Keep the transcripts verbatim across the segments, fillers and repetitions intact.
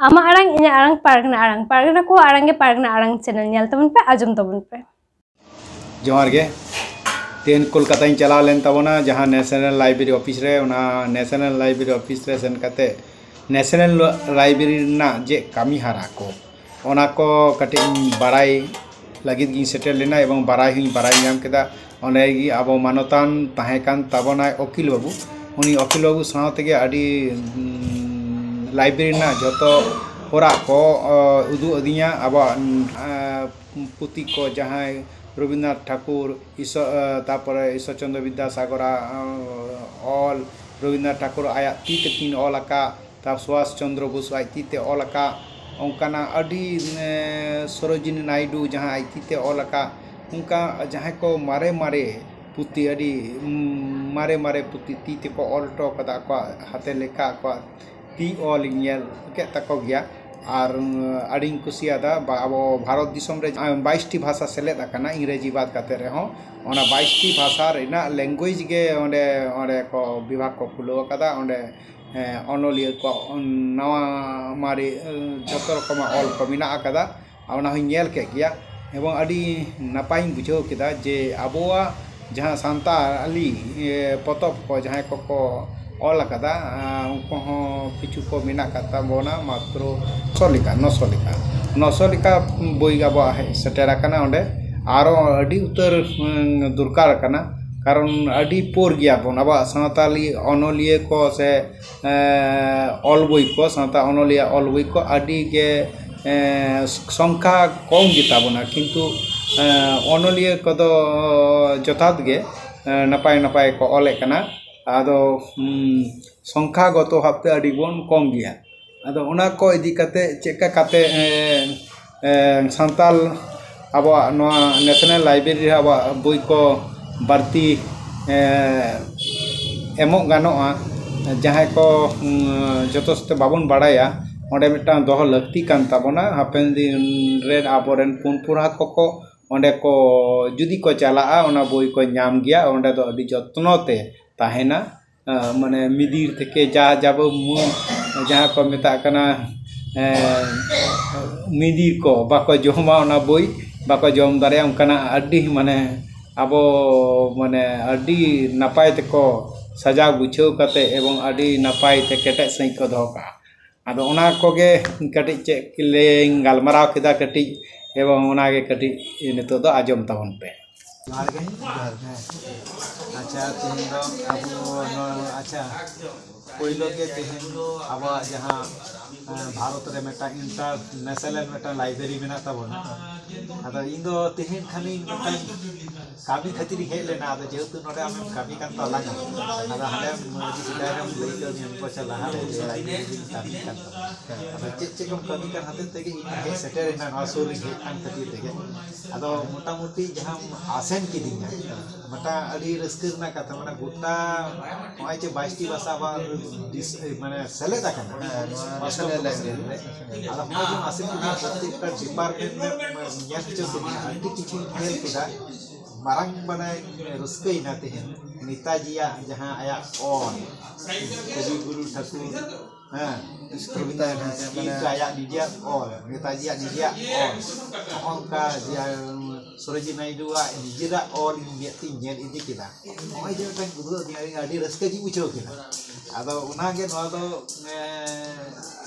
ᱟᱢᱟᱜ ᱟᱲᱟᱝ, ᱤᱧᱟᱹᱜ ᱟᱲᱟᱝ, ᱯᱟᱨᱜᱟᱱᱟ ᱟᱲᱟᱝ᱾ ᱯᱟᱨᱜᱟᱱᱟ ᱠᱚᱣᱟᱜ ᱟᱲᱟᱝ ᱜᱮ ᱯᱟᱨᱜᱟᱱᱟ ᱟᱲᱟᱝ ᱪᱮᱱᱮᱞ ᱧᱮᱞ ᱛᱟᱵᱚᱱ ᱯᱮ, ᱟᱸᱡᱚᱢ ᱛᱟᱵᱚᱱ ᱯᱮ᱾ ᱡᱚᱦᱟᱨ ᱜᱮ᱾ ᱛᱮᱦᱮᱧ ᱠᱳᱞᱠᱟᱛᱟᱧ ᱪᱟᱞᱟᱣ ᱞᱮᱱ ᱛᱟᱵᱚᱱᱟ, ᱡᱟᱦᱟᱸ ᱱᱮᱥᱱᱟᱞ ᱞᱟᱭᱵᱨᱮᱨᱤ ᱚᱯᱷᱤᱥ ᱨᱮ, ᱚᱱᱟ ᱱᱮᱥᱱᱟᱞ ᱞᱟᱭᱵᱨᱮᱨᱤ ᱚᱯᱷᱤᱥ ᱨᱮ ᱥᱮᱱ ᱠᱟᱛᱮ ᱱᱮᱥᱱᱟᱞ ᱞᱟᱭᱵᱨᱮᱨᱤ ᱨᱮᱱᱟᱜ ᱪᱮᱫ ᱠᱟᱹᱢᱤ ᱦᱟᱨᱟ ᱠᱚ, ᱚᱱᱟ ᱠᱚ ᱠᱟᱹᱴᱤᱡ ᱤᱧ ᱵᱟᱲᱟᱭ ᱞᱟᱹᱜᱤᱫ ᱜᱤᱧ ᱥᱮᱴᱮᱨ ᱞᱮᱱᱟ ᱮᱵᱚᱝ ᱵᱟᱲᱟᱭ ᱦᱚᱸᱧ ᱵᱟᱲᱟᱭ ᱧᱟᱢ ᱠᱮᱫᱟ᱾ ᱚᱸᱰᱮ ᱜᱮ ᱟᱵᱚ ᱢᱟᱱᱚᱛᱟᱱ ᱛᱟᱦᱮᱸ ᱠᱟᱱ ᱛᱟᱵᱚᱱᱟᱭ ᱚᱠᱤᱞ ᱵᱟᱹᱵᱩ᱾ ᱩᱱᱤ ᱚᱠᱤᱞ ᱵᱟᱹᱵᱩ ᱥᱟᱶ ᱛᱮᱜᱮ ᱟᱹᱰᱤ, ᱩᱢ, ᱞᱟᱭᱵᱨᱮᱨᱤ ᱨᱮᱱᱟᱜ ᱡᱷᱚᱛᱚ ᱦᱚᱨᱟ ᱠᱚ, ᱚ, ᱩᱫᱩᱜ ᱟᱹᱫᱤᱧᱟ᱾ ᱟᱵᱚᱣᱟᱜ, ᱩᱢ, ᱟ, ᱯᱩᱛᱷᱤ ᱠᱚ ᱡᱟᱦᱟᱸᱭ ᱨᱚᱵᱤᱱᱫᱨᱚᱱᱟᱛᱷ ᱴᱷᱟᱠᱩᱨ, ᱤᱥᱚ-, ᱟ, ᱛᱟᱨᱯᱚᱨᱮ ᱤᱥᱚᱨ ᱪᱚᱱᱫᱨᱚ ᱵᱤᱫᱽᱫᱟᱥᱟᱜᱚᱨᱟᱜ, ᱚ, ᱚᱞ, ᱨᱚᱵᱤᱱᱫᱨᱚᱱᱟᱛᱷ ᱴᱷᱟᱠᱩᱨ ᱟᱭᱟᱜ ᱛᱤ ᱛᱮᱠᱤᱱ ᱚᱞ ᱟᱠᱟᱫ, ᱛᱟ ᱥᱩᱵᱷᱟᱥ ᱪᱚᱱᱫᱨᱚ ᱵᱚᱥᱩ ᱟᱡ ᱛᱤ ᱛᱮ ᱚᱞ ᱟᱠᱟᱫ, ᱚᱱᱠᱟᱱᱟᱜ ᱟᱹᱰᱤ, ᱮ, ᱥᱚᱨᱳᱡᱤᱱᱤ ᱱᱟᱭᱰᱩ ᱡᱟᱦᱟᱸ ᱟᱡ ᱛᱤ ᱛᱮ ᱚᱞ ᱟᱠᱟᱫ, ᱚᱱᱠᱟ ᱡᱟᱦᱟᱸᱭ ᱠᱚ ᱢᱟᱨᱮ ᱢᱟᱨᱮ ᱯᱩᱛᱷᱤ, ᱟᱹᱰᱤ, ᱩᱢ, ᱢᱟᱨᱮ ᱢᱟᱨᱮ ᱯᱩᱛᱷᱤ ᱛᱤ ᱛᱮᱠᱚ ᱚᱞ ᱦᱚᱴᱚ ᱠᱟᱫᱟ, ᱟᱠᱚᱣᱟᱜ ᱦᱟᱛᱮ ᱞᱮᱠᱷᱟ, ᱟᱠᱚᱣᱟᱜ ᱛᱤ ᱚᱞ ᱤᱧ ᱧᱮᱞ ᱠᱮᱫ ᱛᱟᱠᱚ ᱜᱮᱭᱟ᱾ ᱟᱨ, ᱩᱢ, ᱟᱹᱰᱤᱧ ᱠᱩᱥᱤᱭᱟᱫᱟ᱾ ᱵᱟ-, ᱟᱵᱚ ᱵᱷᱟᱨᱚᱛ ᱫᱤᱥᱚᱢ ᱨᱮ ᱵᱟᱭᱤᱥ ᱴᱤ ᱵᱷᱟᱥᱟ ᱥᱮᱞᱮᱫ ᱟᱠᱟᱱᱟ, ᱤᱝᱨᱮᱡᱤ ᱵᱟᱫ ᱠᱟᱛᱮ ᱨᱮᱦᱚᱸ᱾ ᱚᱱᱟ ᱵᱟᱭᱤᱥ ᱴᱤ ᱵᱷᱟᱥᱟ ᱨᱮᱱᱟᱜ ᱞᱮᱝᱜᱩᱭᱮᱡᱽ ᱜᱮ ᱚᱸᱰᱮ, ᱚᱸᱰᱮ ᱠᱚ ᱵᱤᱵᱷᱟᱜᱽ ᱠᱚ ᱠᱷᱩᱞᱟᱹᱣ ᱟᱠᱟᱫᱟ᱾ ᱚᱸᱰᱮ, ᱮ, ᱚᱱᱚᱞᱤᱭᱟᱹ ᱠᱚᱣᱟᱜ ᱱᱟᱣᱟ ᱢᱟᱨᱮ, ᱮ, ᱡᱷᱚᱛᱚ ᱨᱚᱠᱚᱢᱟᱜ ᱚᱞ ᱠᱚ ᱢᱮᱱᱟᱜ ᱟᱠᱟᱫᱟ᱾ ᱟᱨ ᱚᱱᱟ ᱦᱚᱸᱧ ᱧᱮᱞ ᱠᱮᱫ ᱜᱮᱭᱟ ᱮᱵᱚᱝ ᱟᱹᱰᱤ ᱱᱟᱯᱟᱭᱤᱧ ᱵᱩᱡᱷᱟᱹᱣ ᱠᱮᱫᱟ ᱡᱮ ᱟᱵᱚᱣᱟᱜ ᱡᱟᱦᱟᱸ ᱥᱟᱱᱛᱟᱲᱤ, ᱮ, ᱯᱚᱛᱚᱵ ᱠᱚ ᱡᱟᱦᱟᱸᱭ ᱠᱚᱠᱚ ᱚᱞ ᱟᱠᱟᱫᱟ, ᱟ, ᱩᱱᱠᱩ ᱦᱚᱸ ᱠᱤᱪᱷᱩ ᱠᱚ ᱢᱮᱱᱟᱜ ᱟᱠᱟᱫ ᱛᱟᱵᱚᱱᱟ, ᱢᱟᱛᱨᱚ ᱱᱚᱥᱚ ᱞᱮᱠᱟ, ᱱᱚᱥᱚ ᱞᱮᱠᱟ, ᱱᱚᱥᱚ ᱞᱮᱠᱟ ᱵᱳᱭ ᱟᱵᱚᱣᱟᱜ ᱦᱮᱡ ᱥᱮᱴᱮᱨ ᱟᱠᱟᱱᱟ ᱚᱸᱰᱮ᱾ ᱟᱨᱚ ᱟᱹᱰᱤ ᱩᱛᱟᱹᱨ, ᱩᱸ, ᱫᱚᱨᱠᱟᱨ ᱠᱟᱱᱟ, ᱠᱟᱨᱚᱱ ᱟᱹᱰᱤ ᱯᱳᱨ ᱜᱮᱭᱟᱵᱚᱱ᱾ ᱟᱵᱚᱣᱟᱜ ᱥᱟᱱᱛᱟᱲᱤ ᱚᱱᱚᱞᱤᱭᱟᱹ ᱠᱚ ᱥᱮ, ᱮ, ᱚᱞ ᱵᱳᱭ ᱠᱚ, ᱥᱟᱱᱛᱟᱲ ᱚᱱᱚᱞᱤᱭᱟᱹ ᱚᱞ ᱵᱳᱭ ᱠᱚ ᱟᱹᱰᱤ ᱜᱮ, ᱮ, ᱥᱚᱝᱠᱷᱟ ᱠᱚᱢ ᱜᱮᱛᱟ ᱵᱚᱱᱟ, ᱠᱤᱱᱛᱩ, ᱮ, ᱚᱱᱚᱞᱤᱭᱟᱹ ᱠᱚᱫᱚ ᱡᱚᱛᱷᱟᱛ ᱜᱮ, ᱮ, ᱱᱟᱯᱟᱭ ᱱᱟᱯᱟᱭ ᱠᱚ ᱚᱞᱮᱫ ᱠᱟᱱᱟ᱾ ᱟᱫᱚ, ᱩᱸ, ᱥᱚᱝᱠᱷᱟ ᱜᱚᱛᱚ ᱵᱷᱟᱵᱛᱮ ᱟᱹᱰᱤ ᱵᱚᱱ ᱠᱚᱢ ᱜᱮᱭᱟ᱾ ᱟᱫᱚ ᱚᱱᱟ ᱠᱚ ᱤᱫᱤ ᱠᱟᱛᱮ ᱪᱮᱫ ᱞᱮᱠᱟ ᱠᱟᱛᱮ, ᱮ, ᱮ, ᱥᱟᱱᱛᱟᱞ ᱟᱵᱚᱣᱟᱜ ᱱᱚᱣᱟ ᱱᱮᱥᱱᱟᱞ ᱞᱟᱭᱵᱨᱮᱨᱤ ᱨᱮ ᱟᱵᱚᱣᱟᱜ ᱵᱳᱭ ᱠᱚ ᱵᱟᱹᱲᱛᱤ, ᱮ, ᱮᱢᱚᱜ ᱜᱟᱱᱚᱜᱼᱟ, ᱡᱟᱦᱟᱸᱭ ᱠᱚ, ᱩᱸ, ᱡᱚᱛᱚ ᱥᱟᱛᱮ ᱵᱟᱵᱚᱱ ᱵᱟᱲᱟᱭᱟ, ᱚᱸᱰᱮ ᱢᱤᱫᱴᱟᱝ ᱫᱚᱦᱚ ᱞᱟᱹᱠᱛᱤ ᱠᱟᱱ ᱛᱟᱵᱚᱱᱟ᱾ ᱦᱟᱯᱮᱱ ᱫᱤᱱ ᱨᱮᱱ ᱟᱵᱚᱨᱮᱱ ᱯᱚᱱᱯᱚᱲᱟ ᱠᱚᱠᱚ ᱚᱸᱰᱮ ᱠᱚ ᱡᱩᱫᱤ ᱠᱚ ᱪᱟᱞᱟᱜᱼᱟ, ᱚᱱᱟ ᱵᱳᱭ ᱠᱚ ᱧᱟᱢ ᱜᱮᱭᱟ᱾ ᱚᱸᱰᱮ ᱫᱚ ᱟᱹᱰᱤ ᱡᱚᱛᱱᱚ ᱛᱮ ᱛᱟᱦᱮᱱᱟ᱾ ᱟ, ᱢᱟᱱᱮ ᱢᱤᱫᱤᱨ ᱛᱷᱮᱠᱮ ᱡᱟ ᱡᱟᱵᱚ ᱢᱩ-, ᱡᱟᱦᱟᱸ ᱠᱚ ᱢᱮᱛᱟᱜ ᱠᱟᱱᱟ, ᱢᱤᱫᱤ ᱠᱚ ᱵᱟᱠᱚ ᱡᱚᱢᱟ, ᱚᱱᱟ ᱵᱳᱭ ᱵᱟᱠᱚ ᱡᱚᱢ ᱫᱟᱲᱮᱭᱟᱜᱼᱟ᱾ ᱚᱱᱠᱟᱱᱟᱜ ᱟᱹᱰᱤ ᱢᱟᱱᱮ ᱟᱵᱚ ᱢᱟᱱᱮ ᱟᱹᱰᱤ ᱱᱟᱯᱟᱭ ᱛᱮᱠᱚ ᱥᱟᱡᱟᱣ ᱜᱩᱪᱷᱟᱹᱣ ᱠᱟᱛᱮ ᱮᱵᱚᱝ ᱟᱹᱰᱤ ᱱᱟᱯᱟᱭ ᱛᱮ ᱠᱮᱴᱮᱡ ᱥᱟᱺᱦᱤᱡ ᱠᱚ ᱫᱚᱦᱚ ᱠᱟᱜᱼᱟ᱾ ᱟᱫᱚ ᱚᱱᱟ ᱠᱚᱜᱮ ᱠᱟᱹᱴᱤᱡ ᱪᱮᱫ ᱞᱤᱧ ᱜᱟᱞᱢᱟᱨᱟᱣ ᱠᱮᱫᱟ ᱠᱟᱹᱴᱤᱡ, ᱮᱵᱚᱝ ᱚᱱᱟᱜᱮ ᱠᱟᱹᱴᱤᱡ ᱱᱤᱛᱚᱜ ᱫᱚ ᱟᱸᱡᱚᱢ ᱛᱟᱵᱚᱱ ᱯᱮ᱾ ᱡᱚᱦᱟᱨ ᱜᱮ᱾ ᱡᱚᱦᱟᱨ ᱜᱮ᱾ ᱟᱪᱪᱷᱟ, ᱛᱮᱦᱮᱧ ᱫᱚ ᱟᱵᱚ ᱱᱚᱣᱟ, ᱟᱪᱪᱷᱟ, ᱯᱳᱭᱞᱳ ᱜᱮ ᱛᱮᱦᱮᱧ ᱟᱵᱚᱣᱟᱜ ᱡᱟᱦᱟᱸ, ᱮᱸ, ᱵᱷᱟᱨᱚᱛ ᱨᱮ ᱢᱤᱫᱴᱟᱝ ᱤᱱᱴᱟᱨᱱᱮᱥᱱᱟᱞ ᱢᱤᱫᱴᱟᱝ ᱞᱟᱭᱵᱨᱮᱨᱤ ᱢᱮᱱᱟᱜ ᱛᱟᱵᱚᱱᱟ᱾ ᱟᱫᱚ ᱤᱧ ᱫᱚ ᱛᱮᱦᱮᱧ ᱠᱷᱟᱱᱤᱧ ᱢᱤᱫᱴᱟᱝ ᱠᱟᱹᱢᱤ ᱠᱷᱟᱹᱛᱤᱨ ᱤᱧ ᱦᱮᱡ ᱞᱮᱱᱟ᱾ ᱟᱫᱚ ᱡᱮᱦᱮᱛᱩ ᱱᱚᱰᱮ ᱟᱢᱮᱢ ᱠᱟᱹᱢᱤ ᱠᱟᱱ ᱛᱟᱞᱟᱝᱟ, ᱟᱫᱚ ᱦᱟᱸᱰᱮ ᱢᱟᱹᱡᱷᱤ ᱥᱮᱫᱟᱭ ᱨᱮᱢ ᱞᱟᱹᱭ ᱠᱟᱹᱫᱤᱧᱟ ᱢᱤᱫ ᱵᱚᱪᱷᱚᱨ ᱞᱟᱦᱟ ᱨᱮ ᱡᱮ ᱞᱟᱭᱵᱨᱮᱨᱤ ᱨᱮᱧ ᱠᱟᱹᱢᱤ ᱠᱟᱱ ᱛᱟᱢᱟ᱾ ᱟᱫᱚ ᱪᱮᱫ ᱪᱮᱫ ᱠᱚᱢ ᱠᱟᱹᱢᱤ ᱠᱟᱱ ᱦᱚᱛᱮᱡ ᱛᱮᱜᱮ ᱤᱧ ᱦᱮᱡ ᱥᱮᱴᱮᱨ ᱮᱱᱟ, ᱱᱚᱣᱟ ᱥᱩᱨ ᱨᱮᱧ ᱦᱮᱡ ᱠᱟᱱ ᱠᱷᱟᱹᱛᱤᱨ ᱛᱮᱜᱮ᱾ ᱟᱫᱚ ᱢᱚᱴᱟᱢᱩᱴᱤ ᱡᱟᱦᱟᱸᱢ ᱟᱥᱮᱱ ᱠᱤᱫᱤᱧᱟ, ᱢᱤᱫᱴᱟᱝ ᱟᱹᱰᱤ ᱨᱟᱹᱥᱠᱟᱹ ᱨᱮᱱᱟᱜ ᱠᱟᱛᱷᱟ, ᱢᱟᱱᱮ ᱜᱚᱴᱟ ᱱᱚᱜᱼᱚᱭ ᱡᱮ ᱵᱟᱭᱤᱥᱴᱤ ᱵᱷᱟᱥᱟ ᱟᱵᱟᱨ ᱰᱤᱥ-, ᱢᱟᱱᱮ ᱥᱮᱞᱮᱫ ᱟᱠᱟᱱᱟ᱾ ᱦᱮᱸ, ᱱᱚᱣᱟ ᱚᱥᱴᱚᱢ ᱱᱮᱥᱱᱟᱞ ᱞᱟᱭᱵᱨᱮᱨᱤ ᱨᱮ᱾ ᱟᱫᱚ ᱱᱚᱜᱼᱚᱭ ᱡᱮ ᱟᱥᱮᱱ ᱠᱤᱫᱤᱧᱟ, ᱯᱨᱚᱛᱮᱠᱴᱟ ᱰᱤᱯᱟᱨᱴᱢᱮᱱᱴ ᱨᱮ ᱧᱮᱞ ᱦᱚᱪᱚ ᱠᱤᱫᱤᱧᱟ, ᱟᱹᱰᱤ ᱠᱤᱪᱷᱩᱧ ᱧᱮᱞ ᱠᱮᱫᱟ᱾ ᱢᱟᱨᱟᱝ ᱢᱟᱱᱮ ᱨᱟᱹᱥᱠᱟᱹᱭᱮᱱᱟ ᱛᱮᱦᱮᱧ ᱱᱮᱛᱟᱡᱤᱭᱟᱜ ᱡᱟᱦᱟᱸ ᱟᱭᱟᱜ ᱚᱞ, ᱠᱚᱵᱤ ᱜᱩᱨᱩ ᱴᱷᱟᱹᱠᱩᱨ, ᱦᱮᱸ, ᱥᱠᱨᱤᱯᱴ ᱛᱟᱭ ᱦᱮᱱᱟᱜᱼᱟ, ᱥᱠᱨᱤᱯᱴ ᱢᱟᱱᱮ ᱟᱭᱟᱜ ᱱᱤᱡᱮᱨᱟᱜ ᱚᱞ, ᱱᱮᱛᱟᱡᱤᱭᱟᱜ ᱱᱤᱡᱮᱨᱟᱜ ᱚᱞ, ᱱᱚᱜᱼᱚ ᱱᱚᱝᱠᱟ ᱡᱮ, ᱥᱚᱨᱳᱡᱤ ᱱᱟᱭᱰᱩᱣᱟᱜ ᱱᱤᱡᱮᱨᱟᱜ ᱚᱞ ᱤᱧ ᱢᱮᱫ ᱛᱤᱧ ᱧᱮᱞ ᱤᱫᱤ ᱠᱮᱫᱟ᱾ ᱱᱚᱜᱼᱚᱭ ᱡᱮ ᱢᱤᱫᱴᱟᱝ ᱜᱤᱫᱽᱨᱟᱹ ᱟᱹᱰᱤ, ᱟᱹᱰᱤ ᱨᱟᱹᱥᱠᱟᱹ ᱜᱤᱧ ᱵᱩᱡᱷᱟᱹᱣ ᱠᱮᱫᱟ᱾ ᱟᱫᱚ ᱚᱱᱟᱜᱮ ᱱᱚᱣᱟ ᱫᱚ, ᱮᱸ,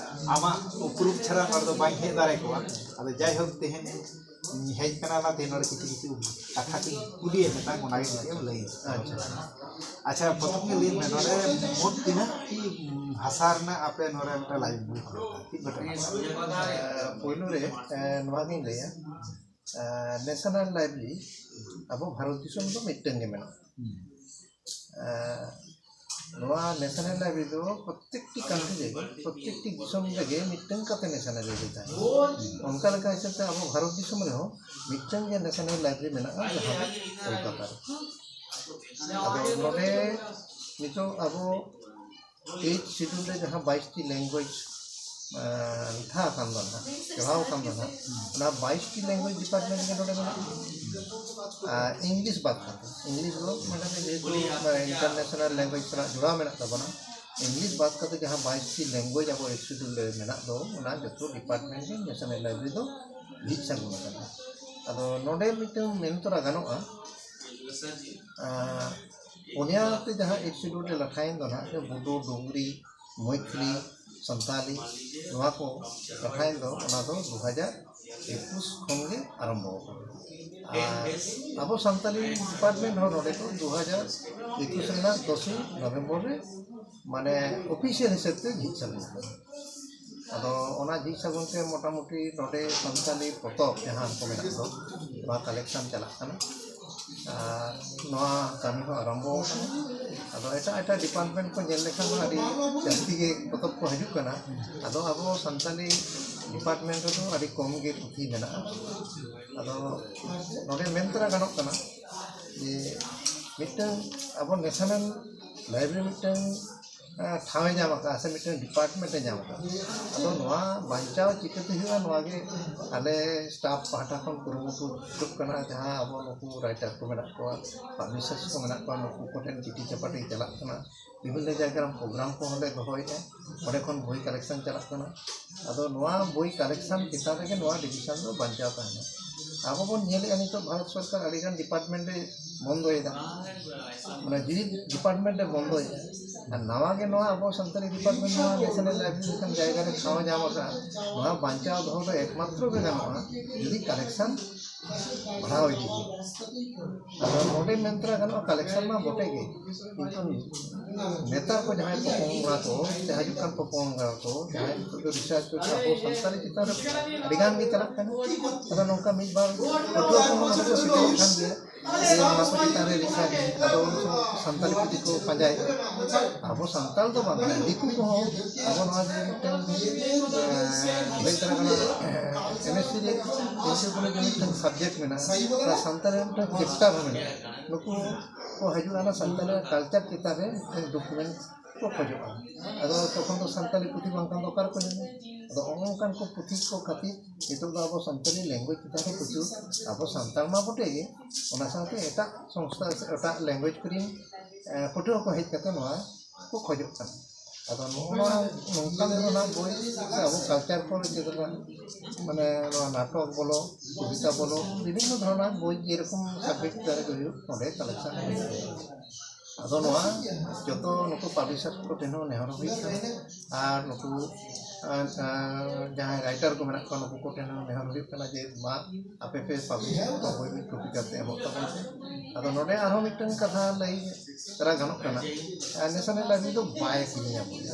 ᱟᱢᱟᱜ ᱩᱯᱨᱩᱢ ᱪᱷᱟᱲᱟ ᱱᱚᱰᱮ ᱫᱚ ᱵᱟᱹᱧ ᱦᱮᱡ ᱫᱟᱲᱮ ᱠᱚᱜᱼᱟ᱾ ᱟᱫᱚ ᱡᱟᱭᱦᱳᱠ, ᱛᱮᱦᱮᱧ ᱤᱧ ᱦᱮᱡ ᱠᱟᱱᱟ, ᱚᱱᱟᱛᱮ ᱱᱚᱰᱮ ᱠᱤᱪᱷᱩ ᱠᱤᱪᱷᱩ ᱠᱟᱛᱷᱟ ᱠᱚᱧ ᱠᱩᱞᱤᱭᱮᱫ ᱢᱮ ᱛᱟᱦᱮᱸᱫ, ᱚᱱᱟᱜᱮ ᱠᱟᱹᱴᱤᱡ ᱮᱢ ᱞᱟᱹᱭ᱾ ᱟᱪᱪᱷᱟ᱾ ᱟᱪᱪᱷᱟ, ᱯᱨᱚᱛᱷᱚᱢ ᱜᱮ ᱞᱟᱹᱭ ᱢᱮ, ᱱᱚᱰᱮ ᱢᱳᱴ ᱛᱤᱱᱟᱹᱜ ᱴᱤ ᱵᱷᱟᱥᱟ ᱨᱮᱱᱟᱜ ᱟᱯᱮ ᱱᱚᱰᱮ ᱢᱤᱫᱴᱟᱝ ᱞᱟᱭᱵᱨᱮᱨᱤ ᱠᱷᱩᱞᱟᱹᱣ ᱠᱟᱱᱟ? ᱪᱮᱫ ᱜᱷᱚᱴᱚᱱᱟ? ᱯᱳᱭᱞᱳ ᱨᱮ, ᱮ, ᱱᱚᱣᱟ ᱜᱤᱧ ᱞᱟᱹᱭᱟ, ᱮ, ᱱᱮᱥᱱᱟᱞ ᱞᱟᱭᱵᱨᱮᱨᱤ ᱟᱵᱚ ᱵᱷᱟᱨᱚᱛ ᱫᱤᱥᱚᱢ ᱫᱚ ᱢᱤᱫᱴᱟᱝ ᱜᱮ ᱢᱮᱱᱟᱜᱼᱟ᱾ ᱦᱩᱸ᱾ ᱮ, ᱱᱚᱣᱟ ᱱᱮᱥᱱᱟᱞ ᱞᱟᱭᱵᱨᱮᱨᱤ ᱫᱚ ᱯᱨᱚᱛᱮᱠᱴᱤ ᱠᱟᱱᱴᱨᱤ ᱨᱮᱜᱮ, ᱯᱨᱚᱛᱮᱠᱴᱤ ᱫᱤᱥᱚᱢ ᱨᱮᱜᱮ ᱢᱤᱫᱴᱟᱝ ᱠᱟᱛᱮ ᱱᱮᱥᱱᱟᱞ ᱞᱟᱭᱵᱨᱮᱨᱤ ᱛᱟᱦᱮᱱᱟ᱾ ᱚᱱᱠᱟ ᱞᱮᱠᱟ ᱦᱤᱥᱟᱹᱵ ᱛᱮ ᱟᱵᱚ ᱵᱷᱟᱨᱚᱛ ᱫᱤᱥᱚᱢ ᱨᱮᱦᱚᱸ ᱢᱤᱫᱴᱟᱝ ᱜᱮ ᱱᱮᱥᱱᱟᱞ ᱞᱟᱭᱵᱨᱮᱨᱤ ᱢᱮᱱᱟᱜᱼᱟ, ᱡᱟᱦᱟᱸ ᱫᱚ ᱠᱳᱞᱠᱟᱛᱟ ᱨᱮ᱾ ᱟᱫᱚ ᱱᱚᱰᱮ ᱱᱤᱛᱚᱜ ᱟᱵᱚ ᱮᱭᱤᱴ ᱥᱤᱰᱩᱞ ᱨᱮ ᱡᱟᱦᱟᱸ ᱵᱟᱭᱤᱥ ᱴᱤ ᱞᱮᱝᱜᱩᱭᱮᱡᱽ, ᱮᱸ, ᱞᱮᱠᱷᱟ ᱟᱠᱟᱱ ᱫᱚ ᱱᱟᱦᱟᱜ, ᱪᱚᱲᱟᱣ ᱟᱠᱟᱱ ᱫᱚ ᱱᱟᱦᱟᱜ, ᱚᱱᱟ ᱵᱟᱭᱤᱥ ᱴᱤ ᱞᱮᱝᱜᱩᱭᱮᱡᱽ ᱰᱤᱯᱟᱨᱴᱢᱮᱱᱴ ᱜᱮ ᱱᱚᱰᱮ ᱢᱮᱱᱟᱜᱼᱟ᱾ ᱟᱨ ᱤᱝᱞᱤᱥ ᱵᱟᱫ ᱠᱟᱛᱮ, ᱤᱝᱞᱤᱥ ᱫᱚ ᱢᱟᱱᱮ ᱡᱮᱦᱮᱛᱩ ᱤᱱᱴᱟᱨᱱᱮᱥᱱᱟᱞ ᱞᱮᱝᱜᱩᱭᱮᱡᱽ ᱥᱟᱞᱟᱜ ᱡᱚᱲᱟᱣ ᱢᱮᱱᱟᱜ ᱛᱟᱵᱚᱱᱟ, ᱤᱝᱞᱤᱥ ᱵᱟᱫ ᱠᱟᱛᱮ ᱡᱟᱦᱟᱸ ᱵᱟᱭᱤᱥ ᱴᱤ ᱞᱮᱝᱜᱩᱭᱮᱡᱽ ᱟᱵᱚ ᱮᱭᱤᱴ ᱥᱤᱰᱩᱞ ᱨᱮ ᱢᱮᱱᱟᱜ ᱫᱚ, ᱚᱱᱟ ᱡᱚᱛᱚ ᱰᱤᱯᱟᱨᱴᱢᱮᱱᱴ ᱜᱮ ᱱᱮᱥᱱᱟᱞ ᱞᱟᱭᱵᱨᱮᱨᱤ ᱫᱚ ᱡᱷᱤᱡ ᱥᱟᱹᱜᱩᱱ ᱟᱠᱟᱱᱟ᱾ ᱟᱫᱚ ᱱᱚᱰᱮ ᱢᱤᱫᱴᱟᱝ ᱢᱮᱱ ᱛᱚᱨᱟ ᱜᱟᱱᱚᱜᱼᱟ, ᱟᱸ, ᱯᱩᱱᱭᱟ ᱛᱮ ᱡᱟᱦᱟᱸ ᱮᱭᱤᱴ ᱥᱤᱰᱩᱞ ᱨᱮ ᱞᱮᱠᱷᱟᱭᱮᱱ ᱫᱚ ᱱᱟᱦᱟᱜ, ᱵᱳᱰᱳ, ᱰᱩᱝᱜᱽᱨᱤ, ᱢᱚᱭᱛᱷᱤᱞᱤ, ᱥᱟᱱᱛᱟᱞᱤ, ᱱᱚᱣᱟ ᱠᱚ ᱞᱮᱠᱷᱟᱭᱮᱱ ᱫᱚ, ᱚᱱᱟ ᱫᱚ ᱫᱩ ᱦᱟᱡᱟᱨ ᱮᱠᱩᱥ ᱠᱷᱚᱱ ᱜᱮ ᱟᱨᱟᱢᱵᱷᱚ ᱟᱠᱟᱱᱟ᱾ ᱟᱨ ᱟᱵᱚ ᱥᱟᱱᱛᱟᱞᱤ ᱰᱤᱯᱟᱨᱴᱢᱮᱱᱴ ᱦᱚᱸ ᱱᱚᱰᱮ ᱫᱚ ᱫᱩ ᱦᱟᱡᱟᱨ ᱮᱠᱩᱥ ᱨᱮᱱᱟᱜ ᱫᱚᱥᱮᱭ ᱱᱚᱵᱷᱮᱢᱵᱚᱨ ᱨᱮ ᱢᱟᱱᱮ ᱚᱯᱷᱤᱥᱤᱭᱟᱞ ᱦᱤᱥᱟᱹᱵ ᱛᱮ ᱡᱷᱤᱡ ᱥᱟᱹᱜᱩᱱ ᱟᱠᱟᱱᱟ᱾ ᱟᱫᱚ ᱚᱱᱟ ᱡᱷᱤᱡ ᱥᱟᱹᱜᱩᱱ ᱛᱮ ᱢᱚᱴᱟᱢᱩᱴᱤ ᱱᱚᱰᱮ ᱥᱟᱱᱛᱟᱞᱤ ᱯᱚᱛᱚᱵ ᱡᱟᱦᱟᱸ ᱠᱚ ᱢᱮᱱᱟᱜ ᱫᱚ, ᱱᱚᱣᱟ ᱠᱟᱞᱮᱠᱥᱚᱱ ᱪᱟᱞᱟᱜ ᱠᱟᱱᱟ᱾ ᱟᱨ ᱱᱚᱣᱟ ᱠᱟᱹᱢᱤ ᱦᱚᱸ ᱟᱨᱟᱢᱵᱷᱚ ᱟᱠᱟᱱᱟ᱾ ᱟᱫᱚ ᱮᱴᱟᱜ ᱮᱴᱟᱜ ᱰᱤᱯᱟᱨᱴᱢᱮᱱᱴ ᱠᱚ ᱧᱮᱞ ᱞᱮᱠᱷᱟᱱ ᱢᱟ ᱟᱹᱰᱤ ᱡᱟᱹᱥᱛᱤ ᱜᱮ ᱯᱚᱛᱚᱵ ᱠᱚ ᱦᱤᱡᱩᱜ ᱠᱟᱱᱟ᱾ ᱟᱫᱚ ᱟᱵᱚ ᱥᱟᱱᱛᱟᱞᱤ ᱰᱤᱯᱟᱨᱴᱢᱮᱱᱴ ᱨᱮᱫᱚ ᱟᱹᱰᱤ ᱠᱚᱢ ᱜᱮ ᱯᱩᱛᱷᱤ ᱢᱮᱱᱟᱜᱼᱟ᱾ ᱟᱫᱚ ᱱᱚᱰᱮ ᱢᱮᱱ ᱛᱚᱨᱟ ᱜᱟᱱᱚᱜ ᱠᱟᱱᱟ ᱡᱮ ᱢᱤᱫᱴᱟᱝ ᱟᱵᱚ ᱱᱮᱥᱱᱟᱞ ᱞᱟᱭᱵᱨᱮᱨᱤ ᱢᱤᱫᱴᱟᱝ ᱴᱷᱟᱶ ᱮ ᱧᱟᱢ ᱟᱠᱟᱫᱼᱟ ᱥᱮ ᱢᱤᱫᱴᱟᱝ ᱰᱤᱯᱟᱨᱴᱢᱮᱱᱴ ᱮ ᱧᱟᱢ ᱟᱠᱟᱫᱼᱟ᱾ ᱟᱫᱚ ᱱᱚᱣᱟ ᱵᱟᱧᱪᱟᱣ ᱪᱤᱠᱟᱹᱛᱮ ᱦᱩᱭᱩᱜᱼᱟ, ᱱᱚᱣᱟ ᱜᱮ ᱟᱞᱮ ᱥᱴᱟᱯ ᱯᱟᱦᱴᱟ ᱠᱷᱚᱱ ᱠᱩᱨᱩᱢᱩᱴᱩ ᱪᱷᱩᱴᱟᱹᱜ ᱠᱟᱱᱟ᱾ ᱡᱟᱦᱟᱸ ᱟᱵᱚ ᱱᱩᱠᱩ ᱨᱟᱭᱴᱟᱨ ᱠᱚ ᱢᱮᱱᱟᱜ ᱠᱚᱣᱟ, ᱯᱟᱵᱽᱞᱤᱥᱟᱨᱥ ᱠᱚ ᱢᱮᱱᱟᱜ ᱠᱚᱣᱟ, ᱱᱩᱠᱩ ᱠᱚᱴᱷᱮᱱ ᱪᱤᱴᱷᱤ ᱪᱟᱯᱟᱴᱤ ᱪᱟᱞᱟᱜ ᱠᱟᱱᱟ᱾ ᱵᱤᱵᱷᱤᱱᱱᱚ ᱡᱟᱭᱜᱟ ᱨᱮ ᱯᱨᱳᱜᱨᱟᱢ ᱠᱚᱦᱚᱸ ᱞᱮ ᱫᱚᱦᱚᱭᱮᱫᱼᱟ, ᱚᱸᱰᱮ ᱠᱷᱚᱱ ᱵᱳᱭ ᱠᱟᱞᱮᱠᱥᱚᱱ ᱪᱟᱞᱟᱜ ᱠᱟᱱᱟ᱾ ᱟᱫᱚ ᱱᱚᱣᱟ ᱵᱳᱭ ᱠᱟᱞᱮᱠᱥᱚᱱ ᱪᱮᱛᱟᱱ ᱨᱮᱜᱮ ᱱᱚᱣᱟ ᱰᱤᱵᱷᱤᱥᱚᱱ ᱫᱚ ᱵᱟᱧᱪᱟᱣ ᱛᱟᱦᱮᱱᱟ᱾ ᱟᱵᱚ ᱵᱚᱱ ᱧᱮᱞᱮᱫᱼᱟ ᱱᱤᱛᱚᱜ ᱵᱷᱟᱨᱚᱛ ᱥᱚᱨᱠᱟᱨ ᱟᱹᱰᱤᱜᱟᱱ ᱰᱤᱯᱟᱨᱴᱢᱮᱱᱴ ᱮ ᱵᱚᱱᱫᱚᱭᱮᱫᱟ, ᱢᱟᱱᱮ ᱡᱤᱣᱤ ᱰᱤᱯᱟᱨᱴᱢᱮᱱᱴ ᱮ ᱵᱚᱱᱫᱚᱭᱮᱫᱼᱟ᱾ ᱟᱨ ᱱᱟᱣᱟ ᱜᱮ ᱱᱚᱣᱟ ᱟᱵᱚ ᱥᱟᱱᱛᱟᱲᱤ ᱰᱤᱯᱟᱨᱴᱢᱮᱱᱴ ᱱᱚᱣᱟ ᱱᱮᱥᱱᱟᱞ ᱞᱟᱭᱵᱨᱮᱨᱤ ᱞᱮᱠᱟᱱ ᱡᱟᱭᱜᱟ ᱨᱮ ᱴᱷᱟᱶ ᱧᱟᱢ ᱟᱠᱟᱫᱼᱟ᱾ ᱱᱚᱣᱟ ᱵᱟᱧᱪᱟᱣ ᱫᱚᱦᱚ ᱫᱚ ᱮᱠᱢᱟᱛᱨᱚ ᱜᱮ ᱜᱟᱱᱚᱜᱼᱟ ᱡᱩᱫᱤ ᱠᱟᱞᱮᱠᱥᱚᱱ ᱵᱟᱲᱦᱟᱣ ᱤᱫᱤ ᱠᱚ᱾ ᱟᱫᱚ ᱱᱚᱰᱮ ᱢᱮᱱ ᱛᱚᱨᱟ ᱜᱟᱱᱚᱜᱼᱟ, ᱠᱟᱞᱮᱠᱥᱚᱱ ᱢᱟ ᱵᱚᱴᱮ ᱜᱮ, ᱠᱤᱱᱛᱩ ᱱᱮᱛᱟᱨ ᱠᱚ ᱡᱟᱦᱟᱸᱭ ᱯᱚᱯᱚᱝᱲᱟ ᱠᱚ, ᱡᱟᱦᱟᱸ ᱦᱤᱡᱩᱜ ᱠᱟᱱ ᱯᱚᱯᱚᱝᱲᱟ ᱠᱚ, ᱡᱟᱦᱟᱸᱭ ᱱᱤᱛᱚᱜ ᱫᱚ ᱨᱤᱥᱟᱨᱪ ᱠᱚ ᱟᱵᱚ ᱥᱟᱱᱛᱟᱲᱤ ᱪᱮᱛᱟᱱ ᱨᱮ ᱟᱹᱰᱤᱜᱟᱱ ᱜᱮ ᱪᱟᱞᱟᱜ ᱠᱟᱱᱟ᱾ ᱟᱫᱚ ᱱᱚᱝᱠᱟ ᱢᱤᱫ ᱵᱟᱨ ᱯᱟᱹᱴᱷᱩᱣᱟᱹ ᱠᱚᱦᱚᱸ ᱱᱚᱰᱮ ᱠᱚ ᱥᱮᱴᱮᱨᱚᱜ ᱠᱟᱱ ᱜᱮᱭᱟ᱾ ᱡᱮ ᱱᱚᱣᱟ ᱠᱚ ᱪᱮᱛᱟᱱ ᱨᱮ ᱨᱤᱥᱟᱨᱪ, ᱟᱫᱚ ᱩᱱ ᱥᱚᱢᱚᱭ ᱥᱟᱱᱛᱟᱲᱤ ᱯᱩᱛᱷᱤ ᱠᱚ ᱯᱟᱸᱡᱟᱭᱮᱫᱼᱟ᱾ ᱟᱵᱚ ᱥᱟᱱᱛᱟᱲ ᱫᱚ ᱵᱟᱝ, ᱢᱟᱱᱮ ᱫᱤᱠᱩ ᱠᱚᱦᱚᱸ ᱟᱵᱚ ᱱᱚᱣᱟ ᱡᱮ ᱢᱤᱫᱴᱟᱝ, ᱮᱸ, ᱞᱟᱹᱭ ᱛᱟᱨᱟ ᱠᱟᱱᱟ, ᱮᱢ ᱮᱥ ᱥᱤ ᱨᱮ ᱡᱮ ᱢᱤᱫᱴᱟᱝ ᱥᱟᱵᱡᱮᱠᱴ ᱢᱮᱱᱟᱜᱼᱟ, ᱚᱱᱟ ᱥᱟᱱᱛᱟᱲᱤ ᱨᱮ ᱢᱤᱫᱴᱟᱝ ᱪᱮᱯᱴᱟᱨ ᱦᱚᱸ ᱢᱮᱱᱟᱜᱼᱟ᱾ ᱱᱩᱠᱩ ᱠᱚ ᱦᱤᱡᱩᱜᱼᱟ, ᱚᱱᱟ ᱥᱟᱱᱛᱟᱲᱤ ᱠᱟᱞᱪᱟᱨ ᱪᱮᱛᱟᱱ ᱨᱮ ᱢᱤᱫᱴᱟᱝ ᱰᱚᱠᱩᱢᱮᱱᱴ ᱠᱚ ᱠᱷᱚᱡᱚᱜᱼᱟ᱾ ᱟᱫᱚ ᱛᱚᱠᱷᱚᱱ ᱫᱚ ᱥᱟᱱᱛᱟᱲᱤ ᱯᱩᱛᱷᱤ ᱵᱟᱝᱠᱷᱟᱱ ᱫᱚ ᱚᱠᱟ ᱨᱮᱠᱚ ᱧᱟᱢᱟ? ᱟᱫᱚ ᱚᱱᱠᱟᱱ ᱠᱚ ᱯᱩᱛᱷᱤ ᱠᱚ ᱠᱷᱟᱹᱛᱤᱨ ᱱᱤᱛᱚᱜ ᱫᱚ ᱟᱵᱚ ᱥᱟᱱᱛᱟᱲᱤ ᱞᱮᱝᱜᱩᱭᱮᱡᱽ ᱪᱮᱛᱟᱱ ᱨᱮ ᱯᱨᱚᱪᱩᱨ, ᱟᱵᱚ ᱥᱟᱱᱛᱟᱲ ᱢᱟ ᱵᱚᱴᱮ ᱜᱮ, ᱚᱱᱟ ᱥᱟᱶᱛᱮ ᱮᱴᱟᱜ ᱥᱚᱝᱥᱛᱷᱟ ᱥᱮ ᱮᱴᱟᱜ ᱞᱮᱝᱜᱩᱭᱮᱡᱽ ᱠᱚᱨᱮᱱ, ᱮ, ᱯᱟᱹᱴᱷᱩᱣᱟᱹ ᱠᱚ ᱦᱮᱡ ᱠᱟᱛᱮ ᱱᱚᱣᱟ ᱠᱚ ᱠᱷᱚᱡᱚᱜ ᱠᱟᱱᱟ᱾ ᱟᱫᱚ ᱱᱚᱜᱼᱚ ᱱᱚᱣᱟ ᱱᱚᱝᱠᱟᱱ ᱫᱷᱚᱨᱚᱱᱟᱜ ᱵᱳᱭ ᱥᱮ ᱟᱵᱚ ᱠᱟᱞᱪᱟᱨ ᱠᱚ ᱪᱮᱫ ᱞᱮᱠᱟ, ᱢᱟᱱᱮ ᱱᱚᱣᱟ ᱱᱟᱴᱚᱠ ᱵᱚᱞᱚ, ᱠᱚᱵᱤᱛᱟ ᱵᱚᱞᱚ, ᱵᱤᱵᱷᱤᱱᱱᱚ ᱫᱷᱚᱨᱚᱱᱟᱜ ᱵᱳᱭ ᱡᱮᱨᱚᱠᱚᱢ ᱥᱟᱵᱡᱮᱠᱴ ᱫᱟᱨᱮ ᱜᱮ ᱦᱩᱭᱩᱜ, ᱱᱚᱰᱮ ᱠᱟᱞᱮᱠᱥᱚᱱ ᱦᱩᱭᱩᱜ ᱠᱟᱱᱟ᱾ ᱟᱫᱚ ᱱᱚᱣᱟ ᱡᱚᱛᱚ ᱱᱩᱠᱩ ᱯᱟᱵᱽᱞᱤᱥᱟᱨ ᱠᱚ ᱴᱷᱮᱱ ᱦᱚᱸ ᱱᱮᱦᱚᱨ ᱦᱩᱭᱩᱜ ᱠᱟᱱᱟ, ᱟᱨ ᱱᱩᱠᱩ ᱟᱨ, ᱟᱨ ᱡᱟᱦᱟᱸᱭ ᱨᱟᱭᱴᱟᱨ ᱠᱚ ᱢᱮᱱᱟᱜ ᱠᱚᱣᱟ, ᱱᱩᱠᱩ ᱠᱚ ᱴᱷᱮᱱ ᱦᱚᱸ ᱱᱮᱦᱚᱨ ᱦᱩᱭᱩᱜ ᱠᱟᱱᱟ ᱡᱮ, ᱢᱟ ᱟᱯᱮ ᱯᱮ ᱯᱟᱵᱽᱞᱤᱥ ᱠᱚᱯᱤ ᱠᱟᱛᱮ ᱮᱢᱚᱜ ᱛᱟᱵᱚᱱ ᱯᱮ᱾ ᱟᱫᱚ ᱱᱚᱰᱮ ᱟᱨᱦᱚᱸ ᱢᱤᱫᱴᱟᱝ ᱠᱟᱛᱷᱟ ᱞᱟᱹᱭ ᱛᱚᱨᱟ ᱜᱟᱱᱚᱜ ᱠᱟᱱᱟ, ᱟᱨ ᱱᱮᱥᱚᱱᱟᱞ ᱞᱟᱭᱵᱨᱮᱨᱤ ᱫᱚ ᱵᱟᱭ ᱠᱤᱨᱤᱧᱟ ᱵᱚᱞᱮ,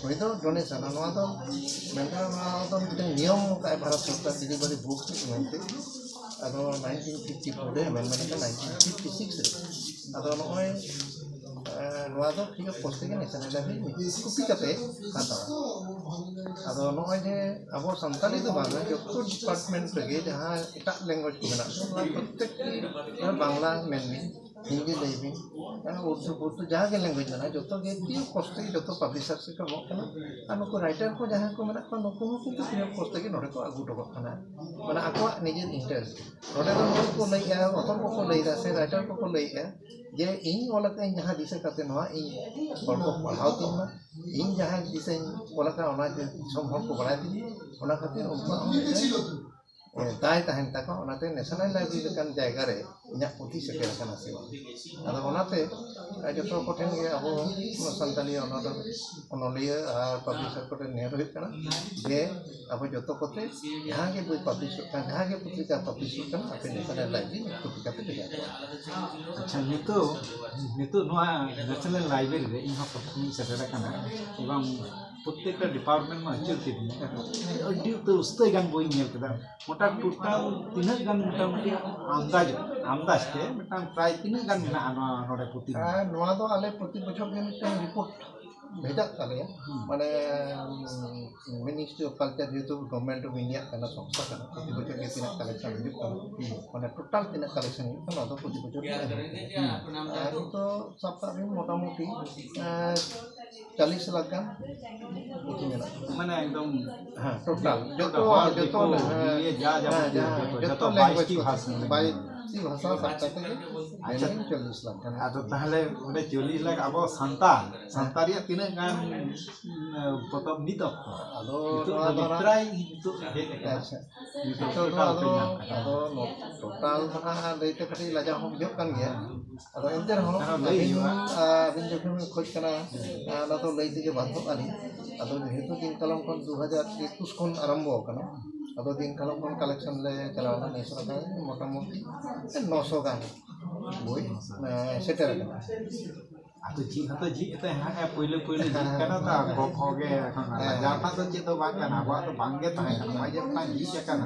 ᱩᱱᱤ ᱫᱚ ᱰᱳᱱᱮᱥᱚᱱ᱾ ᱱᱚᱣᱟ ᱫᱚ ᱢᱮᱱᱠᱷᱟᱱ ᱱᱚᱣᱟ ᱫᱚ ᱢᱤᱫᱴᱟᱝ ᱱᱤᱭᱚᱢ ᱟᱠᱟᱫ ᱵᱷᱟᱨᱚᱛ ᱥᱚᱨᱠᱟᱨ ᱰᱮᱞᱤᱵᱷᱟᱨᱤ ᱵᱩᱠ ᱢᱮᱱᱛᱮ᱾ ᱟᱫᱚ ᱱᱟᱭᱤᱱᱴᱤᱱ ᱯᱷᱤᱯᱴᱤ ᱯᱷᱳᱨ ᱨᱮ ᱮᱢᱮᱱᱰᱢᱮᱱᱴ ᱟᱠᱟᱱᱟ, ᱱᱟᱭᱤᱱᱴᱤᱱ ᱯᱷᱤᱯᱴᱤ ᱥᱤᱠᱥ ᱨᱮ᱾ ᱟᱫᱚ ᱱᱚᱜᱼᱚᱭ ᱮ, ᱱᱚᱣᱟ ᱫᱚ ᱯᱷᱨᱤ ᱚᱯᱷ ᱠᱚᱥᱴ ᱛᱮᱜᱮ ᱱᱮᱥᱚᱱᱟᱞ ᱞᱟᱭᱵᱨᱮᱨᱤ ᱢᱤᱫ ᱠᱚᱯᱤ ᱠᱟᱛᱮ ᱦᱟᱛᱟᱣᱟ᱾ ᱟᱫᱚ ᱱᱚᱜᱼᱚᱭ ᱡᱮ ᱟᱵᱚ ᱥᱟᱱᱛᱟᱲᱤ ᱫᱚ ᱵᱟᱝᱟ, ᱡᱚᱛᱚ ᱰᱤᱯᱟᱨᱴᱢᱮᱱᱴ ᱨᱮᱜᱮ ᱡᱟᱦᱟᱸ ᱮᱴᱟᱜ ᱞᱮᱝᱜᱩᱭᱮᱡᱽ ᱠᱚ ᱢᱮᱱᱟᱜ ᱛᱟᱵᱚᱱᱟ, ᱯᱨᱚᱛᱮᱠᱴᱤ, ᱵᱟᱝᱞᱟ ᱢᱮᱱ ᱵᱤᱱ, ᱦᱤᱱᱫᱤ ᱞᱟᱹᱭ ᱵᱤᱱ, ᱩᱨᱫᱩ ᱩᱨᱫᱩ ᱡᱟᱦᱟᱸ ᱜᱮ ᱞᱮᱝᱜᱩᱭᱮᱡᱽ ᱢᱮᱱᱟᱜᱼᱟ, ᱡᱚᱛᱚ ᱜᱮ ᱯᱷᱨᱤ ᱚᱯᱷ ᱠᱚᱥᱴ ᱛᱮᱜᱮ ᱡᱚᱛᱚ ᱯᱟᱵᱽᱞᱤᱥᱟᱨ ᱥᱮᱫ ᱠᱚ ᱮᱢᱚᱜ ᱠᱟᱱᱟ᱾ ᱟᱨ ᱱᱩᱠᱩ ᱨᱟᱭᱴᱟᱨ ᱠᱚ ᱡᱟᱦᱟᱸᱭ ᱠᱚ ᱢᱮᱱᱟᱜ ᱠᱚᱣᱟ, ᱱᱩᱠᱩ ᱦᱚᱸ ᱠᱤᱱᱛᱩ ᱯᱷᱨᱤ ᱚᱯᱷ ᱠᱚᱥᱴ ᱛᱮᱜᱮ ᱱᱚᱰᱮ ᱠᱚ ᱟᱹᱜᱩ ᱦᱚᱴᱚ ᱠᱟᱜ ᱠᱟᱱᱟ᱾ ᱢᱟᱱᱮ ᱟᱠᱚᱣᱟᱜ ᱱᱤᱡᱮᱨ ᱤᱱᱴᱟᱨᱮᱥᱴ, ᱱᱚᱰᱮ ᱫᱚ ᱱᱚᱣᱟ ᱠᱚ ᱞᱟᱹᱭᱮᱜᱼᱟ, ᱚᱛᱚᱨ ᱠᱚᱠᱚ ᱞᱟᱹᱭᱮᱫᱟ ᱥᱮ ᱨᱟᱭᱴᱟᱨ ᱠᱚᱠᱚ ᱞᱟᱹᱭᱮᱫᱼᱟ ᱡᱮ ᱤᱧ ᱚᱞ ᱟᱠᱟᱫ ᱤᱧ ᱡᱟᱦᱟᱸ ᱫᱤᱥᱟᱹ ᱠᱟᱛᱮ ᱱᱚᱣᱟ ᱤᱧ ᱦᱚᱲ ᱠᱚ ᱯᱟᱲᱦᱟᱣ ᱛᱤᱧ ᱢᱟ, ᱤᱧ ᱡᱟᱦᱟᱸ ᱫᱤᱥᱟᱹᱧ ᱚᱞ ᱟᱠᱟᱫ ᱚᱱᱟ ᱡᱮ ᱫᱤᱥᱚᱢ ᱦᱚᱲ ᱠᱚ ᱵᱟᱲᱟᱭ ᱛᱤᱧ ᱢᱟ, ᱚᱱᱟ ᱠᱷᱟᱹᱛᱤᱨ ᱩᱱᱠᱩᱣᱟᱜ ᱦᱚᱸ ᱢᱤᱫᱴᱮᱱ, ᱮ, ᱫᱟᱭ ᱛᱟᱦᱮᱱ ᱛᱟᱠᱚᱣᱟ᱾ ᱚᱱᱟᱛᱮ ᱱᱮᱥᱚᱱᱟᱞ ᱞᱟᱭᱵᱨᱮᱨᱤ ᱞᱮᱠᱟᱱ ᱡᱟᱭᱜᱟ ᱨᱮ ᱤᱧᱟᱹᱜ ᱯᱩᱛᱷᱤ ᱥᱮᱴᱮᱨ ᱟᱠᱟᱱᱟ ᱥᱮ ᱵᱟᱝ᱾ ᱟᱫᱚ ᱚᱱᱟᱛᱮ ᱡᱚᱛᱚ ᱠᱚᱴᱷᱮᱱ ᱜᱮ ᱟᱵᱚ ᱥᱟᱱᱛᱟᱲᱤ ᱚᱱᱚᱞ-, ᱚᱱᱚᱞᱤᱭᱟᱹ ᱟᱨ ᱯᱟᱵᱽᱞᱤᱥᱟᱨ ᱠᱚᱴᱷᱮᱱ ᱱᱮᱦᱚᱨ ᱦᱩᱭᱩᱜ ᱠᱟᱱᱟ ᱡᱮ ᱟᱵᱚ ᱡᱚᱛᱚ ᱠᱚᱛᱮ ᱡᱟᱦᱟᱸ ᱜᱮ ᱵᱳᱭ ᱯᱟᱵᱽᱞᱤᱥᱚᱜ ᱠᱟᱱ, ᱡᱟᱦᱟᱸ ᱜᱮ ᱯᱚᱛᱨᱤᱠᱟ ᱯᱟᱵᱽᱞᱤᱥᱚᱜ ᱠᱟᱱ, ᱟᱯᱮ ᱱᱮᱥᱚᱱᱟᱞ ᱞᱟᱭᱵᱨᱮᱨᱤ ᱠᱚᱯᱤ ᱠᱟᱛᱮ ᱵᱷᱮᱡᱟ ᱠᱚᱣᱟ᱾ ᱟᱪᱪᱷᱟ, ᱱᱤᱛᱚᱜ, ᱱᱤᱛᱚᱜ ᱱᱚᱣᱟ ᱱᱮᱥᱚᱱᱟᱞ ᱞᱟᱭᱵᱨᱮᱨᱤ ᱨᱮ ᱤᱧ ᱦᱚᱸ ᱯᱨᱚᱛᱷᱚᱢ ᱤᱧ ᱥᱮᱴᱮᱨ ᱟᱠᱟᱱᱟ ᱮᱵᱚᱝ ᱯᱨᱚᱛᱛᱮᱠᱴᱟ ᱰᱤᱯᱟᱨᱴᱢᱮᱱᱴ ᱢᱟ ᱟᱹᱪᱩᱨ ᱠᱤᱫᱤᱧᱟ᱾ ᱟᱹᱰᱤ ᱩᱛᱟᱹᱨ ᱩᱥᱛᱟᱹᱭ ᱜᱟᱱ ᱵᱳᱭᱤᱧ ᱧᱮᱞ ᱠᱮᱫᱟ᱾ ᱢᱚᱴᱟ ᱴᱳᱴᱟᱞ ᱛᱤᱱᱟᱹᱜ ᱜᱟᱱ ᱢᱚᱴᱟᱢᱩᱴᱤ ᱟᱱᱫᱟᱡᱽ, ᱟᱱᱫᱟᱡᱽ ᱛᱮ ᱢᱤᱫᱴᱟᱝ ᱯᱨᱟᱭ ᱛᱤᱱᱟᱹᱜ ᱜᱟᱱ ᱢᱮᱱᱟᱜᱼᱟ ᱱᱚᱣᱟ ᱱᱚᱰᱮ ᱯᱩᱛᱷᱤ? ᱟᱨ ᱱᱚᱣᱟ ᱫᱚ ᱟᱞᱮ ᱯᱨᱚᱛᱤ ᱵᱚᱪᱷᱚᱨ ᱜᱮ ᱢᱤᱫᱴᱟᱝ ᱨᱤᱯᱳᱨᱴ ᱵᱷᱮᱡᱟᱜ ᱛᱟᱞᱮᱭᱟ᱾ ᱦᱩᱸ᱾ ᱢᱟᱱᱮ, ᱩᱢ, ᱢᱤᱱᱤᱥᱴᱨᱤ ᱚᱯᱷ ᱠᱟᱞᱪᱟᱨ ᱡᱮᱦᱮᱛᱩ ᱜᱚᱵᱷᱢᱮᱱᱴ ᱚᱯᱷ ᱤᱱᱰᱤᱭᱟ ᱠᱟᱱᱟ, ᱥᱚᱝᱥᱛᱷᱟ ᱠᱟᱱᱟ, ᱯᱨᱚᱛᱤ ᱵᱚᱪᱷᱚᱨ ᱜᱮ ᱛᱤᱱᱟᱹᱜ ᱠᱟᱞᱮᱠᱥᱚᱱ ᱦᱤᱡᱩᱜ ᱠᱟᱱᱟ, ᱦᱩᱸ᱾ ᱢᱟᱱᱮ ᱴᱳᱴᱟᱞ ᱛᱤᱱᱟᱹᱜ ᱠᱟᱞᱮᱠᱥᱚᱱ ᱦᱤᱡᱩᱜ ᱠᱟᱱᱟ, ᱚᱱᱟ ᱫᱚ ᱯᱨᱚᱛᱤ ᱵᱚᱪᱷᱚᱨ ᱜᱮ ᱮᱢ ᱦᱩᱭᱩᱜ ᱠᱟᱱᱟ᱾ ᱦᱩᱸ᱾ ᱟᱨ ᱱᱤᱛᱚᱜ ᱥᱟᱵ ᱠᱟᱜ ᱵᱤᱱ ᱢᱚᱴᱟᱢᱩᱴᱤ, ᱮᱸ, ᱪᱚᱞᱞᱤᱥ ᱞᱟᱠᱷ ᱜᱟᱱ ᱯᱩᱛᱷᱤ ᱢᱮᱱᱟᱜᱼᱟ᱾ ᱢᱟᱱᱮ ᱮᱠᱫᱚᱢ ᱦᱮᱸ, ᱴᱳᱴᱟᱞ ᱡᱚᱛᱚ, ᱦᱚᱲ ᱡᱚᱛᱚ, ᱫᱤᱠᱩ, ᱦᱮᱸ, ᱤᱭᱟᱹ, ᱡᱟ ᱦᱮᱸ, ᱡᱟᱵᱚᱛᱤᱭᱚ ᱡᱟᱦᱟᱸ ᱡᱚᱛᱚ, ᱡᱚᱛᱚ ᱡᱚᱛᱚ ᱞᱮᱝᱜᱩᱭᱮᱡᱽ ᱵᱟᱭᱤᱥᱴᱤ ᱠᱚ, ᱵᱷᱟᱥᱟ ᱢᱮᱱᱟᱜᱼᱟ᱾ ᱵᱟᱭᱤᱥ, ᱵᱷᱟᱥᱟ ᱥᱟᱵ ᱠᱟᱛᱮ ᱜᱮ ᱟᱪᱪᱷᱟ᱾ ᱢᱮᱱᱫᱟᱹᱧ ᱪᱚᱞᱞᱤᱥ ᱞᱟᱠᱷ ᱜᱟᱱ᱾ ᱟᱫᱚ ᱛᱟᱦᱚᱞᱮ ᱚᱸᱰᱮ ᱪᱚᱞᱞᱤᱥ ᱞᱟᱠᱷ ᱟᱵᱚ ᱥᱟᱱᱛᱟᱲ, ᱥᱟᱱᱛᱟᱲ ᱨᱮᱭᱟᱜ ᱛᱤᱱᱟᱹᱜ ᱜᱟᱱ, ᱩᱸ, ᱯᱚᱛᱚᱵ ᱱᱤᱛ ᱚᱠᱛᱚ? ᱟᱫᱚ ᱱᱤᱛᱚᱜ ᱱᱚᱣᱟ ᱫᱚ ᱫᱷᱟᱹᱵᱤᱡ ᱱᱟᱜ ᱯᱨᱟᱭ ᱱᱤᱛᱚᱜ ᱦᱮᱡ ᱟᱠᱟᱱᱟ᱾ ᱟᱪᱪᱷᱟ᱾ ᱱᱤᱛᱚᱜ ᱱᱤᱛᱚᱜ ᱫᱚ ᱴᱳᱴᱟᱞ ᱟᱫᱚ, ᱯᱮ ᱧᱟᱢ ᱠᱟᱫᱟ᱾ ᱟᱫᱚ ᱴᱳᱴᱟᱞ ᱫᱚ ᱱᱟᱦᱟᱜ ᱞᱟᱹᱭᱛᱮ ᱠᱟᱹᱴᱤᱡ ᱞᱟᱡᱟᱣ ᱦᱚᱸ ᱵᱩᱡᱷᱟᱹᱜ ᱠᱟᱱ ᱜᱮᱭᱟ᱾ ᱟᱫᱚ ᱮᱱᱛᱮ ᱨᱮᱦᱚᱸ ᱟᱨᱚ ᱞᱟᱹᱭ ᱟᱹᱵᱤᱱ, ᱦᱩᱭᱩᱜᱼᱟ᱾ ᱟᱹᱵᱤᱱ ᱡᱚᱠᱷᱚᱱ ᱵᱤᱱ ᱠᱷᱚᱡᱽ ᱠᱟᱱᱟ, ᱚᱱᱟ ᱫᱚ ᱞᱟᱹᱭ ᱛᱮᱜᱮ ᱵᱟᱫᱽᱫᱷᱚᱜ ᱟᱹᱞᱤᱧ᱾ ᱟᱫᱚ ᱡᱮᱦᱮᱛᱩ ᱫᱤᱱ ᱠᱟᱞᱚᱢ ᱠᱷᱚᱱ ᱫᱩ ᱦᱟᱡᱟᱨ ᱮᱠᱩᱥ ᱠᱷᱚᱱ ᱟᱨᱟᱢᱵᱷᱚ ᱟᱠᱟᱱᱟ, ᱟᱫᱚ ᱫᱤᱱ ᱠᱟᱞᱚᱢ ᱠᱷᱚᱱ ᱠᱟᱞᱮᱠᱥᱚᱱ ᱞᱮ ᱪᱟᱞᱟᱣ ᱮᱱᱟ, ᱱᱮᱥ ᱨᱟᱠᱷᱟ ᱢᱚᱴᱟᱢᱩᱴᱤ ᱱᱚᱥᱚ ᱜᱟᱱ ᱵᱳᱭ, ᱮ, ᱥᱮᱴᱮᱨ ᱟᱠᱟᱱᱟ᱾ ᱟᱫᱚ ᱡᱷᱤᱡ ᱦᱚᱸᱛᱚ ᱡᱷᱤᱡ ᱠᱟᱛᱮ ᱦᱮᱸ, ᱯᱳᱭᱞᱳ ᱯᱳᱭᱞᱳ ᱡᱷᱤᱡ ᱠᱟᱱᱟ ᱛᱚ, ᱜᱚᱞᱯᱷᱚ ᱜᱮ ᱮᱠᱷᱚᱱ ᱦᱮᱸ᱾ ᱞᱟᱡᱟᱣ ᱨᱮᱱᱟᱜ ᱫᱚ ᱪᱮᱫ ᱫᱚ ᱵᱟᱝ ᱠᱟᱱᱟ, ᱟᱵᱚᱣᱟᱜ ᱫᱚ ᱵᱟᱝ ᱜᱮ ᱛᱟᱦᱮᱸ ᱠᱟᱱᱟ᱾ ᱱᱚᱜᱼᱚᱭ ᱡᱮ ᱢᱤᱫᱴᱟᱝ ᱡᱷᱤᱡ ᱟᱠᱟᱱᱟ,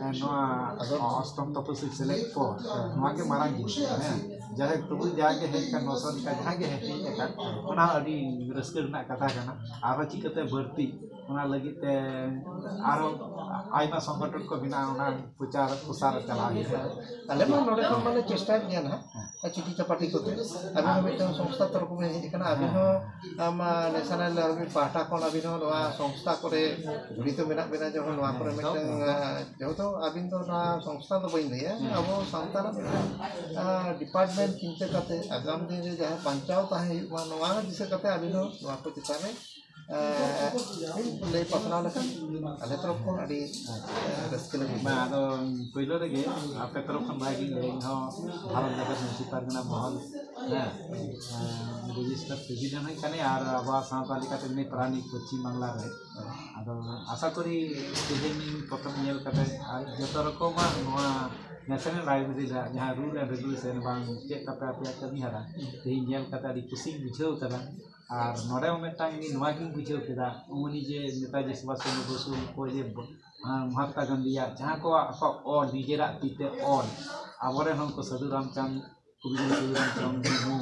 ᱦᱮᱸ, ᱱᱚᱣᱟ ᱟᱫᱚ ᱚᱥᱴᱚᱢ ᱛᱚᱯᱚᱥᱤᱞ ᱥᱮᱞᱮᱫ ᱯᱚᱨ, ᱦᱮᱸ, ᱱᱚᱣᱟ ᱜᱮ ᱢᱟᱨᱟᱝ ᱡᱤᱱᱤᱥ, ᱦᱮᱸ᱾ ᱡᱟᱭᱦᱳᱠ, ᱛᱚᱵᱩ ᱡᱟᱜᱮ ᱦᱮᱡ ᱟᱠᱟᱱ, ᱱᱚᱥᱚ ᱞᱮᱠᱟ ᱡᱟᱦᱟᱸ ᱜᱮ ᱦᱮᱡ ᱟᱠᱟᱱ, ᱚᱱᱟ ᱦᱚᱸ ᱟᱹᱰᱤ ᱨᱟᱹᱥᱠᱟᱹ ᱨᱮᱱᱟᱜ ᱠᱟᱛᱷᱟ ᱠᱟᱱᱟ᱾ ᱟᱨᱦᱚᱸ ᱪᱤᱠᱟᱹᱛᱮ ᱵᱟᱹᱲᱛᱤ, ᱚᱱᱟ ᱞᱟᱹᱜᱤᱫ ᱛᱮ ᱟᱨᱦᱚᱸ ᱟᱭᱢᱟ ᱥᱚᱝᱜᱚᱴᱷᱚᱱ ᱠᱚ ᱵᱮᱱᱟᱣ, ᱚᱱᱟ ᱯᱨᱚᱪᱟᱨ ᱯᱨᱚᱥᱟᱨ ᱪᱟᱞᱟᱣ ᱦᱩᱭᱩᱜᱼᱟ᱾ ᱟᱞᱮ ᱢᱟ ᱱᱚᱰᱮ ᱠᱷᱚᱱ ᱢᱟᱞᱮ ᱪᱮᱥᱴᱟᱭᱮᱫ ᱜᱮᱭᱟ ᱱᱟᱦᱟᱜ, ᱪᱤᱴᱷᱤ ᱪᱟᱯᱟᱴᱷᱤ ᱠᱚᱛᱮ᱾ ᱟᱹᱵᱤᱱ ᱦᱚᱸ ᱢᱤᱫᱴᱟᱝ ᱥᱚᱝᱥᱛᱷᱟ ᱛᱚᱨᱚᱯ ᱠᱷᱚᱱ ᱵᱤᱱ ᱦᱮᱡ ᱟᱠᱟᱱᱟ, ᱟᱹᱵᱤᱱ ᱦᱚᱸ, ᱟᱢ, ᱱᱮᱥᱱᱟᱞ ᱟᱨᱢᱤ ᱯᱟᱦᱴᱟ ᱠᱷᱚᱱ ᱟᱹᱵᱤᱱ ᱦᱚᱸ ᱱᱚᱣᱟ ᱥᱚᱝᱥᱛᱷᱟ ᱠᱚᱨᱮ ᱡᱚᱲᱤᱛᱚ ᱢᱮᱱᱟᱜ ᱵᱤᱱᱟ, ᱡᱚᱠᱷᱚᱱ ᱱᱚᱣᱟ ᱠᱚᱨᱮ ᱢᱤᱫᱴᱟᱝ, ᱟᱸ, ᱡᱮᱦᱮᱛᱩ ᱟᱹᱵᱤᱱ ᱫᱚ ᱱᱚᱣᱟ ᱥᱚᱝᱥᱛᱷᱟ ᱫᱚ ᱵᱟᱹᱧ ᱞᱟᱹᱭᱟ, ᱟᱵᱚ ᱥᱟᱱᱛᱟᱲᱟᱜ ᱢᱤᱫᱴᱟᱝ, ᱟᱸ, ᱰᱤᱯᱟᱨᱴᱢᱮᱱᱴ ᱪᱤᱱᱛᱟᱹ ᱠᱟᱛᱮ ᱟᱜᱟᱢ ᱫᱤᱱ ᱨᱮ ᱡᱟᱦᱟᱸ ᱵᱟᱧᱪᱟᱣ ᱛᱟᱦᱮᱸ ᱦᱩᱭᱩᱜ ᱢᱟ, ᱱᱚᱣᱟ ᱫᱤᱥᱟᱹ ᱠᱟᱛᱮ ᱟᱹᱵᱤᱱ ᱦᱚᱸ ᱱᱚᱣᱟ ᱠᱚ ᱪᱮᱛᱟᱱ ᱨᱮ, ᱟᱸ, ᱵᱤᱱ ᱞᱟᱹᱭ ᱯᱟᱥᱱᱟᱣ ᱞᱮᱠᱷᱟᱱ ᱟᱞᱮ ᱛᱚᱨᱚᱯ ᱠᱷᱚᱱ ᱟᱹᱰᱤ, ᱟᱸ, ᱨᱟᱹᱥᱠᱟᱹ ᱞᱮ ᱵᱩᱡᱷᱟᱹᱣᱟ᱾ ᱵᱟᱝ, ᱟᱫᱚ ᱯᱳᱭᱞᱳ ᱨᱮᱜᱮ ᱟᱯᱮ ᱛᱚᱨᱚᱯ ᱠᱷᱚᱱ ᱵᱷᱟᱜᱮ ᱞᱟᱹᱭ ᱦᱚᱸ ᱵᱷᱟᱨᱚᱛ ᱡᱟᱠᱟᱛ ᱢᱟᱹᱡᱷᱤ ᱯᱟᱨᱜᱟᱱᱟ ᱢᱚᱦᱚᱞ, ᱦᱮᱸ, ᱟᱸ, ᱨᱮᱡᱤᱥᱴᱟᱨ ᱯᱨᱮᱥᱤᱰᱮᱱᱴ ᱦᱚᱸ ᱠᱟᱱᱟᱭ ᱟᱨ ᱟᱵᱚᱣᱟᱜ ᱥᱟᱶᱛᱟ ᱞᱮᱠᱟᱛᱮ ᱩᱱᱤ ᱯᱟᱨᱟᱱᱤᱠ ᱯᱚᱪᱷᱤᱢ ᱵᱟᱝᱞᱟ ᱨᱮ᱾ ᱟᱫᱚ ᱟᱥᱟ ᱠᱚᱨᱤ ᱛᱮᱦᱮᱧ ᱯᱚᱛᱚᱵ ᱧᱮᱞ ᱠᱟᱛᱮ ᱟᱨ ᱡᱚᱛᱚ ᱨᱚᱠᱚᱢᱟᱜ ᱱᱚᱣᱟ ᱱᱮᱥᱱᱟᱞ ᱞᱟᱭᱵᱨᱮᱨᱤ ᱨᱮᱭᱟᱜ ᱡᱟᱦᱟᱸ ᱨᱩᱞ ᱮᱱᱰ ᱨᱮᱜᱩᱞᱮᱥᱚᱱ ᱵᱟᱝ ᱪᱮᱫ ᱛᱟᱯᱮ ᱟᱯᱮᱭᱟᱜ ᱠᱟᱹᱢᱤ ᱦᱚᱨᱟ, ᱛᱮᱦᱮᱧ ᱧᱮᱞ ᱠᱟᱛᱮ ᱟᱹᱰᱤ ᱠᱩᱥᱤᱧ ᱵᱩᱡᱷᱟᱹᱣ ᱠᱟᱫᱟ᱾ ᱟᱨ ᱱᱚᱰᱮ ᱦᱚᱸ ᱢᱤᱫᱴᱟᱝ ᱤᱧ ᱱᱚᱣᱟ ᱜᱤᱧ ᱵᱩᱡᱷᱟᱹᱣ ᱠᱮᱫᱟ, ᱩᱱᱤ ᱡᱮ ᱱᱮᱛᱟᱡᱤ ᱥᱩᱵᱷᱟᱥ ᱪᱚᱱᱫᱨᱚ ᱵᱚᱥᱩ ᱠᱚ ᱡᱮ ᱵᱚ-, ᱟᱸ, ᱢᱚᱦᱟᱛᱢᱟ ᱜᱟᱱᱫᱷᱤᱭᱟᱜ ᱡᱟᱦᱟᱸ ᱠᱚ ᱟᱠᱚᱣᱟᱜ ᱚᱞ, ᱱᱤᱡᱮᱨᱟᱜ ᱛᱤ ᱛᱮ ᱚᱞ, ᱟᱵᱚᱨᱮᱱ ᱦᱚᱸ ᱩᱱᱠᱩ ᱥᱟᱹᱫᱷᱩ ᱨᱟᱢᱪᱟᱸᱫᱽ, ᱠᱚᱵᱤᱜᱩᱨᱩ ᱥᱟᱹᱫᱷᱩ ᱨᱟᱢᱪᱟᱸᱫᱽ ᱢᱩᱨᱢᱩ,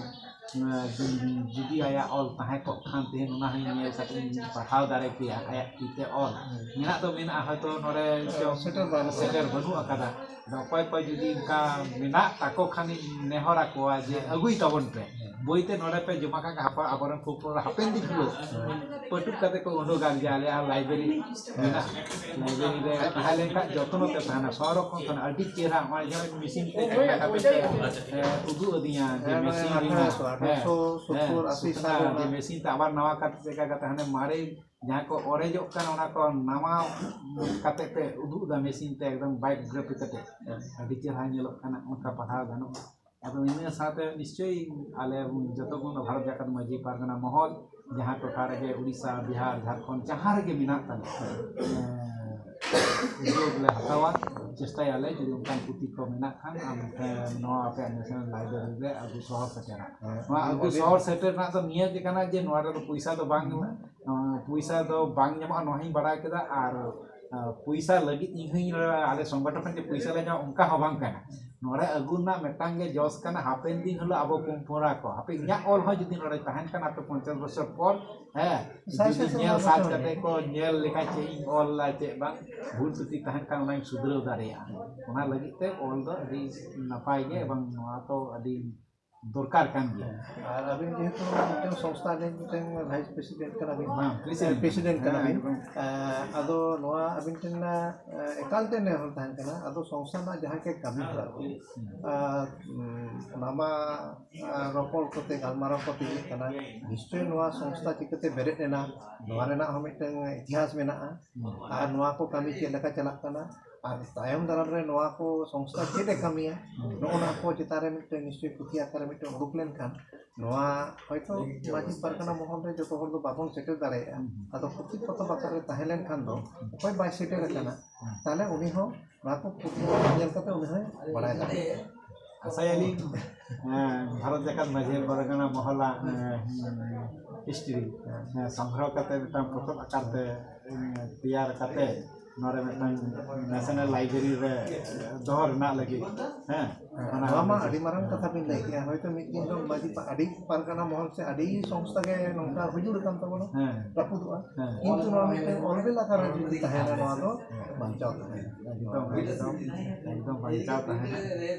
ᱡᱩᱫᱤ ᱟᱭᱟᱜ ᱚᱞ ᱛᱟᱦᱮᱸ ᱠᱚᱜ ᱠᱷᱟᱱ, ᱛᱮᱦᱮᱧ ᱚᱱᱟ ᱦᱚᱸᱧ ᱧᱮᱞ ᱠᱟᱛᱮ ᱤᱧ ᱯᱟᱲᱦᱟᱣ ᱫᱟᱲᱮ ᱠᱮᱭᱟ᱾ ᱟᱭᱟᱜ ᱛᱤ ᱛᱮ ᱚᱞ ᱢᱮᱱᱟᱜ ᱫᱚ ᱢᱮᱱᱟᱜᱼᱟ, ᱦᱚᱭᱛᱳ ᱱᱚᱰᱮ ᱪᱚᱝ ᱥᱮᱴᱮᱨ ᱵᱟᱹᱱᱩᱜ ᱥᱮᱴᱮᱨ ᱵᱟᱹᱱᱩᱜ ᱟᱠᱟᱫᱟ᱾ ᱟᱫᱚ ᱚᱠᱚᱭ ᱠᱚ ᱡᱩᱫᱤ ᱚᱱᱠᱟ ᱢᱮᱱᱟᱜ ᱛᱟᱠᱚ ᱠᱷᱟᱱᱤᱧ ᱱᱮᱦᱚᱨ ᱟᱠᱚᱣᱟ ᱡᱮ ᱟᱹᱜᱩᱭ ᱛᱟᱵᱚᱱ ᱯᱮ, ᱵᱳᱭ ᱛᱮ ᱱᱚᱰᱮ ᱯᱮ ᱡᱚᱢᱟ ᱠᱟᱜ ᱠᱷᱟᱱ, ᱦᱟᱯ- ᱟᱵᱚᱨᱮᱱ ᱠᱚ ᱦᱟᱯᱮᱱ ᱫᱤᱱ ᱦᱤᱞᱳᱜ ᱯᱟᱹᱴᱩᱵ ᱠᱟᱛᱮ ᱠᱚ ᱩᱰᱩᱠᱟ ᱡᱮ ᱟᱞᱮᱭᱟᱜ ᱞᱟᱭᱵᱨᱮᱨᱤ ᱢᱮᱱᱟᱜᱼᱟ᱾ ᱞᱟᱭᱵᱨᱮᱨᱤ ᱨᱮ ᱛᱟᱦᱮᱸ ᱞᱮᱱᱠᱷᱟᱱ ᱡᱚᱛᱱᱚ ᱛᱮ ᱛᱟᱦᱮᱱᱟ, ᱥᱚᱝᱨᱚᱠᱷᱚᱱ ᱛᱟᱦᱮᱱᱟ᱾ ᱟᱹᱰᱤ ᱪᱮᱦᱨᱟ ᱱᱚᱜᱼᱚᱭ ᱡᱮᱢᱚᱱ ᱢᱮᱥᱤᱱ ᱛᱮ ᱪᱮᱫ ᱞᱮᱠᱟ ᱠᱟᱛᱮ ᱯᱮ, ᱮ, ᱩᱫᱩᱜ ᱟᱹᱫᱤᱧᱟ ᱡᱮ ᱦᱮᱸ, ᱢᱮᱥᱤᱱ ᱱᱚᱣᱟ ᱨᱮᱱᱟᱜ ᱟᱴᱷᱨᱚᱥᱚ, ᱦᱮᱸ, ᱟᱴᱷᱨᱚᱥᱚ ᱥᱳᱛᱛᱳᱨ, ᱦᱮᱸ, ᱟᱥᱤ ᱥᱩᱠᱷᱱᱟ ᱥᱟᱞ ᱡᱮ ᱨᱮᱱᱟᱜ᱾ ᱢᱮᱥᱤᱱ ᱛᱮ ᱟᱵᱟᱨ ᱱᱟᱣᱟ ᱠᱟᱛᱮ ᱪᱮᱫ ᱞᱮᱠᱟ ᱠᱟᱛᱮ ᱦᱟᱱᱮ ᱢᱟᱨᱮ ᱡᱟᱦᱟᱸ ᱠᱚ ᱚᱨᱮᱡᱚᱜ ᱠᱟᱱ ᱚᱱᱟ ᱠᱚ ᱱᱟᱣᱟ ᱠᱟᱛᱮ ᱯᱮ ᱩᱫᱩᱜ ᱮᱫᱟ ᱢᱮᱥᱤᱱ ᱛᱮ ᱮᱠᱫᱚᱢ ᱵᱟᱭᱳᱜᱨᱟᱯᱷᱤ ᱠᱟᱛᱮ᱾ ᱦᱮᱸ᱾ ᱟᱹᱰᱤ ᱪᱮᱦᱨᱟ ᱧᱮᱞᱚᱜ ᱠᱟᱱᱟ, ᱚᱱᱠᱟ ᱯᱟᱲᱦᱟᱣ ᱜᱟᱱᱚᱜᱼᱟ᱾ ᱟᱫᱚ ᱤᱱᱟᱹ ᱥᱟᱶᱛᱮ ᱱᱤᱥᱪᱳᱭ ᱟᱞᱮ ᱡᱚᱛᱚ ᱠᱷᱚᱱ ᱵᱷᱟᱨᱚᱛ ᱡᱟᱠᱟᱛ ᱢᱟᱹᱡᱷᱤ ᱯᱟᱨᱜᱟᱱᱟ ᱢᱚᱦᱚᱞ ᱡᱟᱦᱟᱸ ᱴᱚᱴᱷᱟ ᱨᱮᱜᱮ ᱩᱲᱤᱥᱥᱟ, ᱵᱤᱦᱟᱨ, ᱡᱷᱟᱲᱠᱷᱚᱸᱰ ᱡᱟᱦᱟᱸ ᱨᱮᱜᱮ ᱢᱮᱱᱟᱜ ᱛᱟᱞᱮ, ᱮᱸ, ᱩᱫᱽᱭᱳᱜᱽ ᱞᱮ ᱦᱟᱛᱟᱣᱟ, ᱪᱮᱥᱴᱟᱭᱟᱞᱮ ᱡᱩᱫᱤ ᱚᱱᱠᱟᱱ ᱯᱩᱛᱷᱤ ᱠᱚ ᱢᱮᱱᱟᱜ ᱠᱷᱟᱱ ᱟᱢ ᱴᱷᱮᱱ ᱱᱚᱣᱟ ᱟᱯᱮᱭᱟᱜ ᱱᱮᱥᱱᱟᱞ ᱞᱟᱭᱵᱨᱮᱨᱤ ᱨᱮ ᱟᱹᱜᱩ ᱥᱚᱦᱚᱨ ᱥᱮᱴᱮᱨᱟ᱾ ᱦᱮᱸ, ᱱᱚᱣᱟ ᱟᱹᱜᱩ ᱟᱹᱰᱤ ᱥᱚᱦᱚᱨ ᱥᱮᱴᱮᱨ ᱨᱮᱱᱟᱜ ᱫᱚ ᱱᱤᱭᱟᱹ ᱜᱮ ᱠᱟᱱᱟ ᱡᱮ ᱱᱚᱣᱟ ᱨᱮᱫᱚ ᱯᱚᱭᱥᱟ ᱫᱚ ᱵᱟᱝ, ᱟᱸ, ᱯᱚᱭᱥᱟ ᱫᱚ ᱵᱟᱝ ᱧᱟᱢᱚᱜᱼᱟ, ᱱᱚᱣᱟ ᱦᱚᱸᱧ ᱵᱟᱲᱟᱭ ᱠᱮᱫᱟ᱾ ᱟᱨ, ᱟᱸ, ᱯᱚᱭᱥᱟ ᱞᱟᱹᱜᱤᱫ ᱤᱧ ᱦᱚᱸᱧ, ᱟᱞᱮ ᱥᱚᱝᱜᱚᱴᱷᱚᱱ ᱠᱷᱚᱱ ᱡᱮ ᱯᱚᱭᱥᱟ ᱞᱮ ᱧᱟᱢᱟ ᱚᱱᱠᱟ ᱦᱚᱸ ᱵᱟᱝ ᱠᱟᱱᱟ᱾ ᱱᱚᱰᱮ ᱟᱹᱜᱩ ᱨᱮᱱᱟᱜ ᱢᱤᱫᱴᱟᱝ ᱜᱮ ᱡᱚᱥ ᱠᱟᱱᱟ, ᱦᱟᱯᱮᱱ ᱫᱤᱱ ᱦᱤᱞᱳᱜ ᱟᱵᱚ ᱯᱚᱝᱯᱚᱝᱲᱟ ᱠᱚ, ᱦᱟᱯᱮ ᱤᱧᱟᱹᱜ ᱚᱞ ᱦᱚᱸ ᱡᱩᱫᱤ ᱱᱚᱰᱮ ᱛᱟᱦᱮᱱ ᱠᱷᱟᱱ ᱟᱯᱮ ᱯᱚᱧᱪᱟᱥ ᱵᱚᱪᱷᱚᱨ ᱯᱚᱨ, ᱦᱮᱸ, ᱥᱟᱭ ᱡᱩᱫᱤ ᱥᱟᱭ ᱧᱮᱞ ᱥᱮᱨᱢᱟ ᱥᱟᱡ ᱵᱚᱪᱷᱚᱨ ᱠᱟᱛᱮ ᱠᱚ ᱧᱮᱞ ᱞᱮᱠᱷᱟᱱ ᱪᱮᱫ ᱤᱧ ᱚᱞ ᱞᱮᱫᱟ ᱪᱮᱫ ᱵᱟᱝ, ᱵᱷᱩᱞ ᱛᱨᱩᱴᱤ ᱛᱟᱦᱮᱱ ᱠᱷᱟᱱ ᱚᱱᱟᱧ ᱥᱩᱫᱷᱨᱟᱹᱣ ᱫᱟᱲᱮᱭᱟᱜᱼᱟ᱾ ᱚᱱᱟ ᱞᱟᱹᱜᱤᱫ ᱛᱮ ᱚᱞ ᱫᱚ ᱟᱹᱰᱤ ᱱᱟᱯᱟᱭ ᱜᱮ, ᱮᱵᱚᱝ ᱱᱚᱣᱟ ᱛᱚ ᱟᱹᱰᱤ ᱫᱚᱨᱠᱟᱨ ᱠᱟᱱ ᱜᱮᱭᱟ᱾ ᱟᱨ ᱟᱹᱵᱤᱱ ᱡᱮᱦᱮᱛᱩ ᱢᱤᱫᱴᱟᱝ ᱥᱚᱝᱥᱛᱷᱟ ᱨᱤᱱ ᱢᱤᱫᱴᱟᱝ ᱵᱷᱟᱭᱤᱥ ᱯᱨᱮᱥᱤᱰᱮᱱᱴ ᱠᱟᱱᱟ ᱵᱤᱱ, ᱵᱟᱝ, ᱯᱨᱮᱥᱤᱰᱮᱱᱴ ᱯᱨᱮᱥᱤᱰᱮᱱᱴ ᱠᱟᱱᱟ᱾ ᱠᱟᱱᱟ ᱦᱮᱸ, ᱵᱤᱱ, ᱮᱠᱫᱚᱢ᱾ ᱮᱸ, ᱟᱫᱚ ᱱᱚᱣᱟ ᱟᱹᱵᱤᱱ ᱴᱷᱮᱱ, ᱮᱸ, ᱮᱠᱟᱞ ᱛᱮ ᱱᱮᱦᱚᱨ ᱛᱟᱦᱮᱱ ᱠᱟᱱᱟ, ᱟᱫᱚ ᱥᱚᱝᱥᱛᱷᱟ ᱨᱮᱱᱟᱜ ᱡᱟᱦᱟᱸ ᱜᱮ ᱠᱟᱹᱢᱤ ᱦᱚᱨᱟ ᱠᱚ, ᱦᱩᱸ᱾ ᱟᱨ, ᱩᱸ, ᱚᱱᱟ ᱢᱟ, ᱟᱨ ᱨᱚᱯᱚᱲ ᱠᱚᱛᱮ ᱜᱟᱞᱢᱟᱨᱟᱣ ᱠᱚᱛᱮ ᱤᱭᱟᱹᱜ ᱠᱟᱱᱟ᱾ ᱱᱤᱥᱪᱚᱭ ᱱᱚᱣᱟ ᱥᱚᱝᱥᱛᱷᱟ ᱪᱤᱠᱟᱹᱛᱮ ᱵᱮᱨᱮᱫ ᱮᱱᱟ, ᱱᱚᱣᱟ ᱨᱮᱱᱟᱜ ᱦᱚᱸ ᱢᱤᱫᱴᱟᱝ ᱤᱛᱤᱦᱟᱥ ᱢᱮᱱᱟᱜᱼᱟ᱾ ᱦᱩᱸ᱾ ᱟᱨ ᱱᱚᱣᱟ ᱠᱚ ᱠᱟᱹᱢᱤ ᱪᱮᱫ ᱞᱮᱠᱟ ᱪᱟᱞᱟᱜ ᱠᱟᱱᱟ, ᱟᱨ ᱛᱟᱭᱚᱢ ᱫᱟᱨᱟᱢ ᱨᱮ ᱱᱚᱣᱟ ᱠᱚ ᱥᱚᱝᱥᱛᱷᱟ ᱪᱮᱫ ᱮ ᱠᱟᱹᱢᱤᱭᱟ, ᱦᱩᱸ᱾ ᱱᱚᱜᱼᱚ ᱱᱚᱣᱟ ᱠᱚ ᱪᱮᱛᱟᱱ ᱨᱮ ᱢᱤᱫᱴᱟᱝ ᱱᱤᱥᱪᱚᱭ ᱯᱩᱛᱷᱤ ᱟᱠᱟᱨ ᱨᱮ ᱢᱤᱫᱴᱟᱝ ᱩᱰᱩᱠ ᱞᱮᱱᱠᱷᱟᱱ, ᱱᱚᱣᱟ ᱦᱚᱭᱛᱳ ᱢᱟᱹᱡᱷᱤ ᱯᱟᱨᱜᱟᱱᱟ ᱢᱚᱦᱚᱞ ᱨᱮ ᱡᱚᱛᱚ ᱦᱚᱲ ᱫᱚ ᱵᱟᱵᱚᱱ ᱥᱮᱴᱮᱨ ᱫᱟᱲᱮᱭᱟᱜᱼᱟ᱾ ᱦᱩᱸ᱾ ᱟᱫᱚ ᱯᱩᱛᱷᱤ ᱯᱚᱛᱚᱵ ᱟᱠᱟᱨ ᱨᱮ ᱛᱟᱦᱮᱸ ᱞᱮᱱᱠᱷᱟᱱ ᱫᱚ ᱚᱠᱚᱭ ᱵᱟᱭ ᱥᱮᱴᱮᱨ ᱟᱠᱟᱱᱟ, ᱦᱩᱸ᱾ ᱛᱟᱦᱞᱮ ᱩᱱᱤ ᱦᱚᱸ ᱱᱚᱣᱟ ᱠᱚ ᱯᱩᱛᱷᱤ ᱧᱮᱞ ᱠᱟᱛᱮ ᱩᱱᱤ ᱦᱚᱸᱭ ᱵᱟᱲᱟᱭ ᱫᱟᱲᱮᱭᱟᱜᱼᱟ᱾ ᱟᱥᱟᱭᱟᱞᱤᱧ, ᱦᱮᱸ, ᱵᱷᱟᱨᱚᱛ ᱡᱟᱠᱟᱛ ᱢᱟᱹᱡᱷᱤ ᱯᱟᱨᱜᱟᱱᱟ ᱢᱚᱦᱚᱞᱟ, ᱦᱮᱸ, ᱦᱤᱥᱴᱨᱤ, ᱦᱮᱸ, ᱥᱚᱝᱜᱨᱚᱦᱚ ᱠᱟᱛᱮ ᱢᱤᱫᱴᱟᱝ ᱯᱚᱛᱚᱵ ᱟᱠᱟᱨ ᱛᱮ, ᱦᱮᱸ, ᱛᱮᱭᱟᱨ ᱠᱟᱛᱮ ᱱᱚᱰᱮ ᱢᱤᱫᱴᱟᱝ ᱱᱮᱥᱱᱟᱞ ᱞᱟᱭᱵᱨᱮᱨᱤ ᱨᱮ ᱫᱚᱦᱚ ᱨᱮᱱᱟᱜ ᱞᱟᱹᱜᱤᱫ, ᱦᱮᱸ, ᱱᱚᱣᱟ ᱢᱟ ᱟᱹᱰᱤ ᱢᱟᱨᱟᱝ ᱠᱟᱛᱷᱟ ᱵᱤᱱ ᱞᱟᱹᱭ ᱠᱮᱜᱼᱟ᱾ ᱦᱚᱭᱛᱳ ᱢᱤᱫ ᱫᱤᱱ ᱫᱚ ᱢᱟᱹᱡᱷᱤ ᱯᱟ-, ᱟᱹᱰᱤ ᱯᱟᱨᱜᱟᱱᱟ ᱢᱚᱦᱚᱞ ᱥᱮ ᱟᱹᱰᱤ ᱥᱚᱝᱥᱛᱷᱟ ᱜᱮ ᱱᱚᱝᱠᱟ ᱦᱩᱭᱩᱲ ᱟᱠᱟᱱ ᱛᱟᱵᱚᱱᱟ, ᱦᱮᱸ᱾ ᱨᱟᱹᱯᱩᱫᱚᱜᱼᱟ᱾ ᱦᱮᱸ᱾ ᱠᱤᱱᱛᱩ ᱱᱚᱣᱟ ᱢᱤᱫᱴᱮᱱ ᱚᱞ ᱵᱮᱞ ᱟᱠᱟᱨ ᱨᱮ ᱡᱩᱫᱤ ᱛᱟᱦᱮᱱᱟ, ᱱᱚᱣᱟ ᱫᱚ ᱵᱟᱧᱪᱟᱣ ᱛᱟᱦᱮᱱᱟ᱾ ᱮᱠᱫᱚᱢ, ᱮᱠᱫᱚᱢ, ᱮᱠᱫᱚᱢ ᱵᱟᱧᱪᱟᱣ ᱛᱟᱦᱮᱱᱟ᱾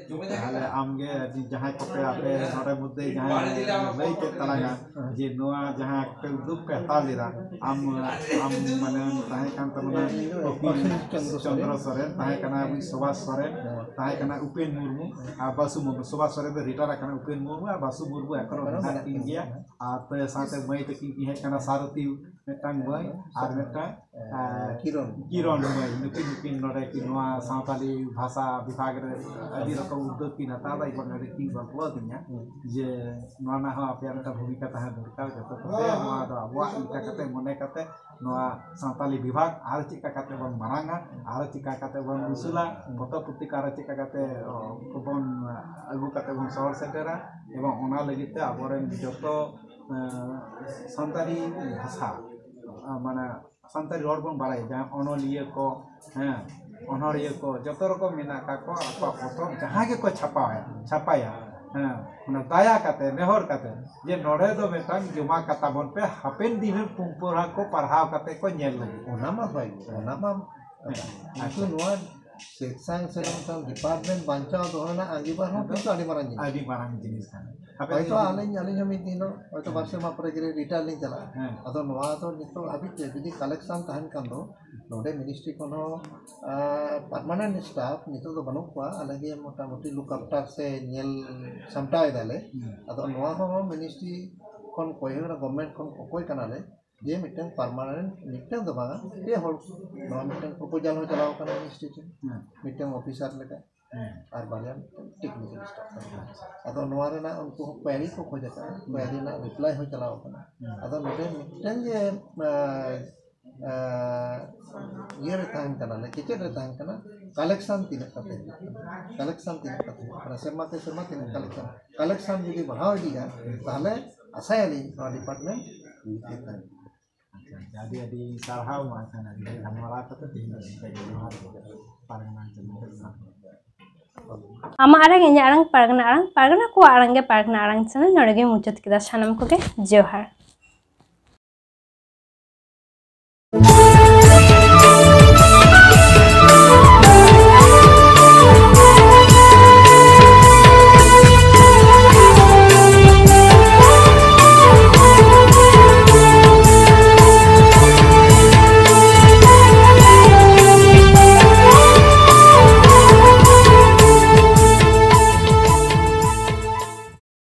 ᱛᱟᱦᱞᱮ ᱟᱢᱜᱮ ᱟᱹᱰᱤ ᱡᱟᱦᱟᱸᱭ ᱠᱚᱯᱮ ᱟᱯᱮ ᱱᱚᱰᱮ ᱢᱚᱫᱽᱫᱷᱮ ᱡᱟᱦᱟᱸᱭ ᱞᱟᱹᱭ ᱠᱮᱫ ᱛᱟᱞᱟᱝᱟ, ᱡᱮ ᱱᱚᱣᱟ ᱡᱟᱦᱟᱸ ᱩᱫᱽᱫᱳᱜᱽ ᱯᱮ ᱦᱟᱛᱟᱣ ᱞᱮᱫᱟ, ᱟᱢ, ᱟᱢ ᱢᱟᱱᱮ ᱛᱟᱦᱮᱸ ᱠᱟᱱ ᱛᱟᱵᱚᱱᱟ ᱚᱥᱤᱥ ᱪᱚᱱᱫᱨᱚ ᱪᱚᱱᱫᱨᱚ ᱥᱚᱨᱮᱱ, ᱛᱟᱦᱮᱸ ᱠᱟᱱᱟ ᱟᱵᱚ ᱥᱩᱵᱷᱟᱥ ᱥᱚᱨᱮᱱ, ᱛᱟᱦᱮᱸ ᱠᱟᱱᱟ ᱩᱯᱮᱱ ᱢᱩᱨᱢᱩ ᱟᱨ ᱵᱟᱥᱩ ᱢᱩᱨᱢᱩ᱾ ᱥᱩᱵᱷᱟᱥ ᱥᱚᱨᱮᱱ ᱫᱚ ᱨᱤᱴᱟᱭᱟᱨ ᱟᱠᱟᱱᱟ, ᱩᱯᱮᱱ ᱢᱩᱨᱢᱩ ᱟᱨ ᱵᱟᱥᱩ ᱢᱩᱨᱢᱩ ᱮᱠᱷᱚᱱᱚ ᱢᱮᱱᱟᱜ ᱠᱤᱱ ᱜᱮᱭᱟ᱾ ᱟᱨ ᱛᱚ ᱥᱟᱶᱛᱮ ᱢᱟᱹᱭ ᱛᱟᱹᱠᱤᱱ ᱠᱤᱱ ᱦᱮᱡ ᱠᱟᱱᱟ, ᱥᱟᱨᱚᱛᱤ ᱢᱤᱫᱴᱟᱝ ᱢᱟᱹᱭ ᱟᱨ ᱢᱤᱫᱴᱟᱝ, ᱟᱨ ᱠᱤᱨᱚᱱ᱾ ᱠᱤᱨᱚᱱ ᱢᱟᱹᱭ, ᱱᱩᱠᱤᱱ, ᱱᱩᱠᱤᱱ ᱱᱚᱰᱮ ᱠᱤᱱ ᱱᱚᱣᱟ ᱥᱟᱶᱛᱟᱞᱤ ᱵᱷᱟᱥᱟ ᱵᱤᱵᱷᱟᱜᱽ ᱨᱮ ᱟᱹᱰᱤ ᱨᱚᱠᱚᱢ ᱩᱫᱽᱫᱳᱜᱽ ᱠᱤᱱ ᱦᱟᱛᱟᱣ ᱮᱫᱟ᱾ ᱮᱵᱚᱝ ᱱᱚᱰᱮ ᱠᱤᱱ ᱜᱚᱞᱯᱚ ᱟᱹᱫᱤᱧᱟ ᱡᱮ ᱱᱚᱣᱟ ᱨᱮᱱᱟᱜ ᱦᱚᱸ ᱟᱯᱮᱭᱟᱜ ᱢᱤᱫᱴᱟᱝ ᱵᱷᱩᱢᱤᱠᱟ ᱛᱟᱦᱮᱸ ᱫᱚᱨᱠᱟᱨ, ᱡᱚᱛᱚ ᱠᱚᱛᱮ ᱱᱚᱣᱟ ᱫᱚ ᱟᱵᱚᱣᱟᱜ ᱞᱮᱠᱟ ᱠᱟᱛᱮ ᱢᱚᱱᱮ ᱠᱟᱛᱮ ᱱᱚᱣᱟ ᱥᱟᱶᱛᱟᱞᱤ ᱵᱤᱵᱷᱟᱜᱽ ᱟᱨ ᱪᱮᱫ ᱞᱮᱠᱟ ᱠᱟᱛᱮ ᱵᱚᱱ ᱢᱟᱨᱟᱝᱟ, ᱟᱨ ᱪᱮᱫ ᱞᱮᱠᱟ ᱠᱟᱛᱮ ᱵᱚᱱ ᱩᱥᱩᱞᱟ, ᱯᱚᱛᱚᱵ ᱯᱚᱛᱨᱤᱠᱟ ᱟᱨ ᱪᱮᱫ ᱞᱮᱠᱟ ᱠᱟᱛᱮ, ᱚ, ᱵᱚᱱ ᱟᱹᱜᱩ ᱠᱟᱛᱮ ᱵᱚᱱ ᱥᱚᱦᱚᱨ ᱥᱮᱴᱮᱨᱟ, ᱮᱵᱚᱝ ᱚᱱᱟ ᱞᱟᱹᱜᱤᱫ ᱛᱮ ᱟᱵᱚᱨᱮᱱ ᱡᱚᱛᱚ, ᱮ, ᱥᱟᱱᱛᱟᱲᱤ ᱵᱷᱟᱥᱟ, ᱮ, ᱢᱟᱱᱮ ᱥᱟᱱᱛᱟᱲᱤ ᱨᱚᱲ ᱵᱚᱱ ᱵᱟᱲᱟᱭᱟ, ᱡᱟᱦᱟᱸ ᱚᱱᱚᱞᱤᱭᱟᱹ ᱠᱚ, ᱦᱮᱸ, ᱚᱱᱚᱲᱦᱤᱭᱟᱹ ᱠᱚ, ᱡᱚᱛᱚ ᱨᱚᱠᱚᱢ ᱢᱮᱱᱟᱜ ᱟᱠᱟᱫ ᱠᱚᱣᱟ, ᱟᱠᱚᱣᱟᱜ ᱯᱚᱛᱚᱵ ᱡᱟᱦᱟᱸ ᱜᱮᱠᱚ ᱪᱷᱟᱯᱟᱭᱟ, ᱪᱷᱟᱯᱟᱭᱟ, ᱦᱮᱸ, ᱚᱱᱟ ᱫᱟᱭᱟ ᱠᱟᱛᱮ, ᱱᱮᱦᱚᱨ ᱠᱟᱛᱮ, ᱡᱮ ᱱᱚᱰᱮ ᱫᱚ ᱢᱤᱫᱴᱟᱝ ᱡᱚᱢᱟ ᱠᱟᱛᱟ ᱵᱚᱱ ᱯᱮ, ᱦᱟᱯᱮᱱ ᱫᱤᱱ ᱨᱮᱱ ᱯᱚᱝᱯᱚᱨᱟ ᱠᱚ ᱯᱟᱲᱦᱟᱣ ᱠᱟᱛᱮ ᱠᱚ ᱧᱮᱞ ᱞᱟᱹᱜᱤᱫ᱾ ᱚᱱᱟ ᱢᱟ ᱦᱳᱭ ᱜᱮ, ᱚᱱᱟ ᱢᱟ ᱦᱮᱸ, ᱠᱤᱱᱛᱩ ᱟᱪᱪᱷᱟ᱾ ᱱᱚᱣᱟ ᱥᱮᱠᱥᱟᱱ ᱥᱮ ᱱᱚᱝᱠᱟᱱ ᱰᱤᱯᱟᱨᱴᱢᱮᱱᱴ ᱵᱟᱧᱪᱟᱣ ᱫᱚᱦᱚ ᱨᱮᱱᱟᱜ ᱟᱸᱜᱤᱵᱷᱟᱨ ᱦᱚᱸ ᱠᱤᱱᱛᱩ ᱟᱹᱰᱤ ᱢᱟᱨᱟᱝ ᱡᱤᱱᱤᱥ᱾ ᱟᱹᱰᱤ ᱢᱟᱨᱟᱝ ᱡᱤᱱᱤᱥ ᱠᱟᱱᱟ᱾ ᱦᱟᱯᱮ ᱦᱚᱭᱛᱳ ᱡᱩᱫᱤ ᱟᱹᱞᱤᱧ, ᱟᱹᱞᱤᱧ ᱦᱚᱸ ᱢᱤᱫ ᱫᱤᱱ ᱦᱚᱸ ᱦᱚᱭᱛᱳ ᱵᱟᱨ ᱥᱮᱨᱢᱟ ᱯᱚᱨᱮ ᱜᱮ ᱨᱤᱴᱟᱭᱟᱨ ᱞᱤᱧ ᱪᱟᱞᱟᱜᱼᱟ᱾ ᱦᱮᱸ᱾ ᱟᱫᱚ ᱱᱚᱣᱟ ᱫᱚ ᱱᱤᱛᱚᱜ ᱦᱟᱹᱵᱤᱡ ᱛᱮ ᱡᱩᱫᱤ ᱠᱟᱞᱮᱠᱥᱚᱱ ᱛᱟᱦᱮᱱ ᱠᱷᱟᱱ ᱫᱚ ᱱᱚᱰᱮ ᱢᱤᱱᱤᱥᱴᱨᱤ ᱠᱷᱚᱱ ᱦᱚᱸ, ᱟᱨ ᱯᱟᱨᱢᱟᱱᱮᱱᱴ ᱥᱴᱟᱯ ᱱᱤᱛᱚᱜ ᱫᱚ ᱵᱟᱹᱱᱩᱜ ᱠᱚᱣᱟ, ᱟᱞᱮ ᱜᱮ ᱢᱚᱴᱟᱢᱩᱴᱤ ᱞᱩᱠ ᱟᱯᱴᱟᱨ ᱥᱮ ᱧᱮᱞ ᱥᱟᱢᱴᱟᱣ ᱮᱫᱟᱞᱮ᱾ ᱦᱩᱸ᱾ ᱟᱫᱚ ᱱᱚᱣᱟ ᱦᱚᱸ ᱢᱤᱱᱤᱥᱴᱨᱤ ᱠᱷᱚᱱ ᱠᱚᱭ ᱦᱩᱭᱩᱜ ᱠᱟᱱᱟ, ᱜᱚᱵᱷᱢᱮᱱᱴ ᱠᱷᱚᱱ ᱠᱚᱠᱚᱭ ᱠᱟᱱᱟᱞᱮ ᱡᱮ ᱢᱤᱫᱴᱟᱝ ᱯᱟᱨᱢᱟᱱᱮᱱᱴ, ᱢᱤᱫᱴᱟᱝ ᱫᱚ ᱵᱟᱝᱟ, ᱯᱮ ᱦᱚᱲ, ᱱᱚᱣᱟ ᱢᱤᱫᱴᱟᱝ ᱯᱨᱚᱯᱳᱡᱟᱞ ᱦᱚᱸ ᱪᱟᱞᱟᱣ ᱠᱟᱱᱟ ᱢᱤᱱᱤᱥᱴᱨᱤ ᱴᱷᱮᱱ, ᱦᱩᱸ᱾ ᱢᱤᱫᱴᱟᱝ ᱚᱯᱷᱤᱥᱟᱨ ᱞᱮᱠᱟ᱾ ᱦᱮᱸ᱾ ᱟᱨ ᱵᱟᱨᱭᱟ ᱢᱤᱫᱴᱮᱱ ᱴᱮᱠᱱᱤᱠᱮᱞ ᱥᱴᱟᱯ ᱠᱟᱱᱟ᱾ ᱟᱫᱚ ᱱᱚᱣᱟ ᱨᱮᱱᱟᱜ ᱩᱱᱠᱩ ᱦᱚᱸ ᱠᱚᱭᱟᱨᱤ ᱠᱚ ᱠᱷᱚᱡ ᱟᱠᱟᱫᱼᱟ, ᱠᱚᱭᱟᱨᱤ ᱨᱮᱱᱟᱜ ᱨᱤᱯᱞᱟᱭ ᱦᱚᱸ ᱪᱟᱞᱟᱣ ᱟᱠᱟᱱᱟ᱾ ᱦᱮᱸ᱾ ᱟᱫᱚ ᱱᱚᱰᱮ ᱢᱤᱫᱴᱮᱱ ᱜᱮ, ᱟᱸ, ᱟᱸ, ᱤᱭᱟᱹ ᱨᱮ ᱛᱟᱦᱮᱱ ᱠᱟᱱᱟ, ᱞᱮ ᱠᱮᱪᱮᱫ ᱨᱮ ᱛᱟᱦᱮᱱ ᱠᱟᱱᱟ, ᱠᱟᱞᱮᱠᱥᱚᱱ ᱛᱤᱱᱟᱹᱜ ᱠᱟᱛᱮ ᱦᱩᱭᱩᱜ ᱠᱟᱱᱟ, ᱠᱟᱞᱮᱠᱥᱚᱱ ᱛᱤᱱᱟᱹᱜ ᱠᱟᱛᱮ ᱦᱩᱭᱩᱜ ᱠᱟᱱᱟ, ᱥᱮᱨᱢᱟ ᱛᱮ ᱥᱮᱨᱢᱟ ᱛᱤᱱᱟᱹᱜ ᱠᱟᱞᱮᱠᱥᱚᱱ, ᱠᱟᱞᱮᱠᱥᱚᱱ ᱡᱩᱫᱤ ᱵᱟᱲᱦᱟᱣ ᱤᱫᱤᱜᱼᱟ, ᱛᱟᱦᱚᱞᱮ ᱟᱥᱟᱭᱟᱞᱤᱧ ᱱᱚᱣᱟ ᱰᱤᱯᱟᱨᱴᱢᱮᱱᱴ ᱩᱱᱱᱚᱛᱤ ᱛᱟᱦᱮᱱᱟ᱾ ᱟᱪᱪᱷᱟ, ᱟᱪᱪᱷᱟ, ᱟᱹᱰᱤ ᱟᱹᱰᱤ ᱥᱟᱨᱦᱟᱣ ᱢᱟ ᱮᱱᱠᱷᱟᱱ ᱟᱹᱰᱤ ᱜᱷᱟᱹᱲᱤᱡ ᱜᱟᱞᱢᱟᱨᱟᱣ ᱠᱟᱛᱮ ᱛᱮᱦᱮᱧ ᱫᱚ ᱱᱤᱝᱠᱟᱹ ᱜᱮ ᱡᱚᱦᱟᱨ ᱜᱮ᱾ ᱯᱟᱨᱜᱟᱱᱟ ᱪᱮᱱᱮᱞ ᱨᱮ ᱥᱟᱶ᱾ ᱟᱢᱟᱜ ᱟᱲᱟᱝ, ᱤᱧᱟᱹᱜ ᱟᱲᱟᱝ, ᱯᱟᱨᱜᱟᱱᱟ ᱟᱲᱟᱝ, ᱯᱟᱨᱜᱟᱱᱟ ᱠᱚᱣᱟᱜ ᱟᱲᱟᱝ ᱜᱮ ᱯᱟᱨᱜᱟᱱᱟ ᱟᱲᱟᱝ ᱪᱮᱱᱮᱞ᱾ ᱱᱚᱰᱮ ᱜᱮᱧ ᱢᱩᱪᱟᱹᱫ ᱠᱮᱫᱟ᱾ ᱥᱟᱱᱟᱢ ᱠᱚᱜᱮ ᱡᱚᱦᱟᱨ᱾